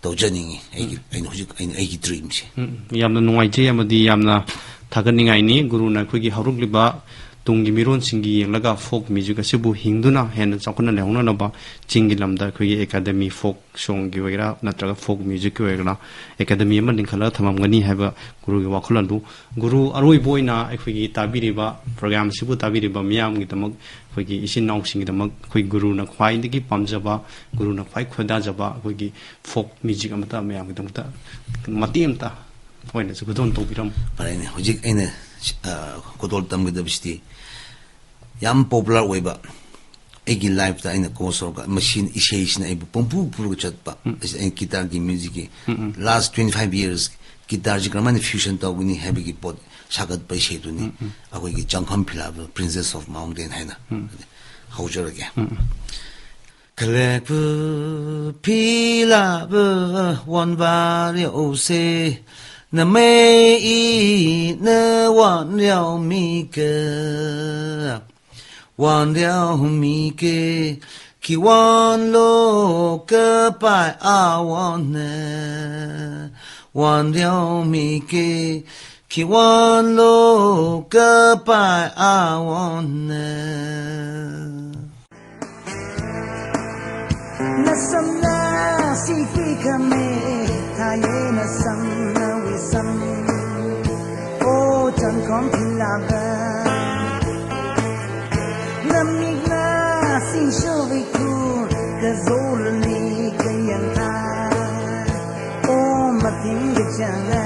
ꯇꯧꯖꯅꯤꯡꯉꯤ꯫ ꯑꯩꯒꯤ, ꯎꯝ꯫ ꯑꯩꯅ ꯍꯧꯖꯤꯛ ꯑꯩꯅ ꯑꯩꯒꯤ dreamꯁꯦ꯫ ꯎꯝ, ꯎꯝ꯫ ꯌꯥꯝꯅ ꯅꯨꯡꯉꯥꯏꯖꯩ ꯑꯃꯗꯤ ꯌꯥꯝꯅ ꯊꯥꯒꯠꯅꯤꯡꯉꯥꯏꯅꯤ꯫ ꯒꯨꯔꯨꯅ ꯑꯩꯈꯣꯏꯒꯤ ꯍꯧꯔꯛꯂꯤꯕ ꯇꯨꯡꯒꯤ ꯃꯤꯔꯣꯟꯁꯤꯡꯒꯤ ꯌꯦꯡꯂꯒ folk music ꯑꯁꯤꯕꯨ ꯍꯤꯡꯗꯨꯅ ꯍꯦꯟꯅ ꯆꯥꯎꯈꯠꯅ ꯂꯩꯍꯧꯅꯅꯕ ꯆꯤꯡꯒꯤ ꯂꯝꯗ ꯑꯩꯈꯣꯏꯒꯤ academy, folk songꯒꯤ ꯑꯣꯏꯒꯦꯔꯥ ꯅꯠꯇ꯭ꯔꯒ folk musicꯀꯤ ꯑꯣꯏꯒꯦꯔꯥ academy ꯑꯃ ꯂꯤꯡꯈꯠꯂꯒ ꯊꯝꯃꯝꯒꯅꯤ ꯍꯥꯏꯕ ꯒꯨꯔꯨꯒꯤ ꯋꯥꯈꯜꯂꯣꯟꯗꯨ꯫ ꯒꯨꯔꯨ, ꯑꯔꯣꯏꯕ ꯑꯣꯏꯅ ꯑꯩꯈꯣꯏꯒꯤ ꯇꯥꯕꯤꯔꯤꯕ program ꯑꯁꯤꯕꯨ ꯇꯥꯕꯤꯔꯤꯕ ꯃꯤꯌꯥꯝꯒꯤꯗꯃꯛ, ꯑꯩꯈꯣꯏꯒꯤ ꯏꯆꯤꯟ ꯏꯅꯥꯎꯁꯤꯡꯒꯤꯗꯃꯛ ꯑꯩꯈꯣꯏ ꯒꯨꯔꯨꯅ ꯈ꯭ꯋꯥꯏꯗꯒꯤ ꯄꯥꯝꯖꯕ, ꯒꯨꯔꯨꯅ ꯈ꯭ꯋꯥꯏ ꯈꯣꯏꯗꯥꯖꯕ ꯑꯩꯈꯣꯏꯒꯤ folk music ꯑꯃꯇ ꯃꯌꯥꯝꯒꯤꯗꯃꯛꯇ ꯃꯇꯦꯛ ꯑꯃꯇ ꯑꯣꯏꯅꯁꯨ ꯈꯨꯗꯣꯜ ꯇꯧꯕꯤꯔꯝꯃꯨ꯫ ꯐꯔꯦꯅꯦ, ꯍꯧꯖꯤꯛ ꯑꯩꯅ, ꯑ, ꯈꯨꯗꯣꯜ ꯇꯝꯒꯗꯕꯁꯤꯗꯤ ꯌꯥꯝ popular ꯑꯣꯏꯕ, ꯑꯩꯒꯤ lifeꯇ ꯑꯩꯅ ꯀꯣꯁ ꯇꯧꯔꯒ, ꯃꯁꯤꯅ, ꯏꯁꯩꯁꯤꯅ ꯑꯩꯕꯨ ꯄꯨꯡꯄꯨ ꯄꯨꯔꯒ ꯆꯠꯄ, ꯎꯝ꯫ ꯑꯁꯤ ꯑꯩꯅ guitarꯒꯤ musicꯀꯤ ꯎꯝ, ꯎꯝ꯫ Last twenty five years guitarꯁꯤ ꯀꯔꯝꯍꯥꯏꯅ fusion ꯇꯧꯒꯅꯤ ꯍꯥꯏꯕꯒꯤ ꯄꯣꯠ ꯁꯥꯒꯠꯄ ꯏꯁꯩꯗꯨꯅꯤ꯫ ꯎꯝ, ꯎꯝ꯫ ꯑꯩꯈꯣꯏꯒꯤ ꯆꯪꯐꯝ ꯐꯤꯂꯥꯕ, Princess of Mountain ꯍꯥꯏꯅ꯫ ꯎꯝ꯫ ꯍꯧꯖꯔꯒꯦ꯫ ꯎꯝ, ꯎꯝ꯫ ꯈꯂꯦꯛꯄ ꯐꯤꯂꯥꯕ ꯋꯥꯟꯕꯥꯔꯤ ꯑꯣꯁꯦ, ꯅꯃꯦ ꯏꯅ ꯋꯥꯟ ꯌꯥꯎ ꯃꯤꯀ꯫ ꯋꯥꯟ ꯂꯤꯌꯥꯎ ꯃꯤꯀꯦ ꯀꯤ ꯋꯥꯟ ꯂꯣ ꯀ ꯄꯥꯏ ꯑ ꯋꯥꯟ ꯅꯦ꯫ ꯋꯥꯟ ꯂꯤꯌꯥꯎ ꯃꯤꯀꯦ ꯀꯤ ꯋꯥꯟ ꯂꯣ ꯀ ꯄꯥꯏ ꯑ ꯋꯥꯟ ꯅꯦ꯫ ꯅꯁꯝꯅ ꯁꯤꯄꯤ ꯈꯃꯦ ꯊꯥꯌꯦ ꯅꯁꯝꯅ ꯋꯤꯁꯝ꯫ ꯑꯣ ꯆꯪꯈꯣꯝ ꯊꯤꯜꯂꯕ ꯅꯃꯤꯛꯅ ꯁꯤꯡꯁꯨꯕꯤꯈꯨ ꯀꯖꯣꯔꯅꯤ ꯀꯌꯥꯡꯊꯥ꯫ ꯑꯣ ꯃꯊꯤꯡꯒ ꯆꯪꯉ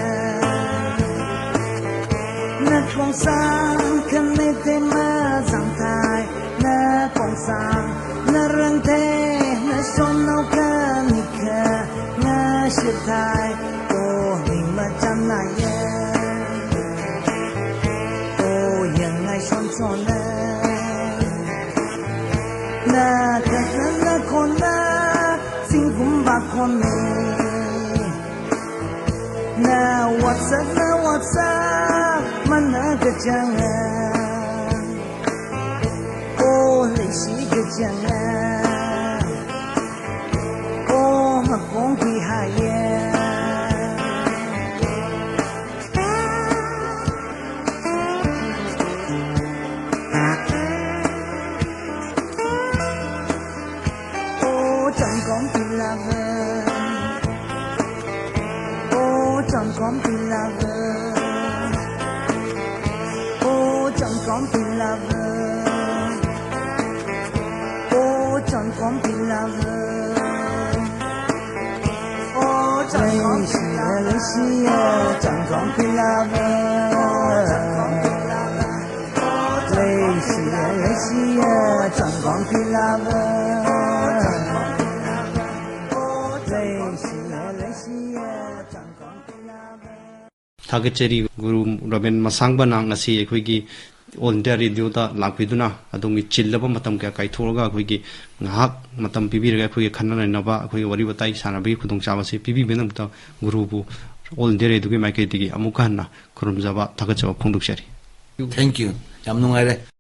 ꯅꯈꯣꯡꯁꯥꯡ ꯈꯟꯅꯦ ꯇꯦꯃ ꯖꯥꯡꯊꯥꯏ꯫ ꯅꯈꯣꯡꯁꯥꯡ ꯅꯔꯪꯊꯦ ꯅꯁꯣꯟꯅꯧ ꯈꯅꯤꯈ ꯉꯁꯤꯊꯥꯏ꯫ ꯑꯣ ꯅꯤꯡꯃ ꯆꯝꯅꯥꯏꯌꯦ꯫ ꯑꯣ ꯌꯦꯡꯉꯥꯏ ꯁꯣꯟ ꯁꯣꯟꯅ ꯅꯈꯠꯅ ꯅꯈꯣꯟꯅ ꯁꯤꯡꯒꯨꯝꯕ ꯈꯣꯟꯅꯦ꯫ Na WhatsApp, na WhatsApp, mana gajanga. Oh, leisi gajanga. Oh, makong ki haya. Oh, John Gompi lover. Oh, John Gompi lover. Oh, John Gompi lover. Oh, John Gompi lover. Oh, John Gompi lover. Leisi ya, John Gompi lover. Leisi ya, leisi ya, John Gompi lover. Leisi ya, leisi ya, John Gompi lover. ꯊꯥꯒꯠꯆꯔꯤ꯫ ꯒꯨꯔꯨ ꯔꯕꯤꯟ ꯃꯁꯥꯡꯕꯅ ꯉꯁꯤ ꯑꯩꯈꯣꯏꯒꯤ All India Radio ꯗ ꯂꯥꯛꯄꯤꯗꯨꯅ ꯑꯗꯣꯝꯒꯤ ꯆꯤꯜꯂꯕ ꯃꯇꯝ ꯀꯌꯥ ꯀꯥꯏꯊꯣꯛꯑꯒ ꯑꯩꯈꯣꯏꯒꯤ ꯉꯥꯏꯍꯥꯛ ꯃꯇꯝ ꯄꯤꯕꯤꯔꯒ ꯑꯩꯈꯣꯏꯒꯤ ꯈꯟꯅ ꯅꯩꯅꯕ, ꯑꯩꯈꯣꯏꯒꯤ ꯋꯥꯔꯤ ꯋꯥꯇꯥꯏ ꯁꯥꯟꯅꯕꯒꯤ ꯈꯨꯗꯣꯡꯆꯥꯕ ꯑꯁꯤ ꯄꯤꯕꯤꯕꯒꯤꯗꯃꯛꯇ ꯒꯨꯔꯨꯕꯨ All India Radio ꯒꯤ ꯃꯥꯏꯀꯩꯗꯒꯤ ꯑꯃꯨꯛꯀ ꯍꯟꯅ ꯈꯨꯔꯨꯝꯖꯕ, ꯊꯥꯒꯠꯆꯕ ꯐꯣꯡꯗꯣꯛꯆꯔꯤ꯫ Thank you. ꯌꯥꯝ ꯅꯨꯡꯉꯥꯏꯔꯦ꯫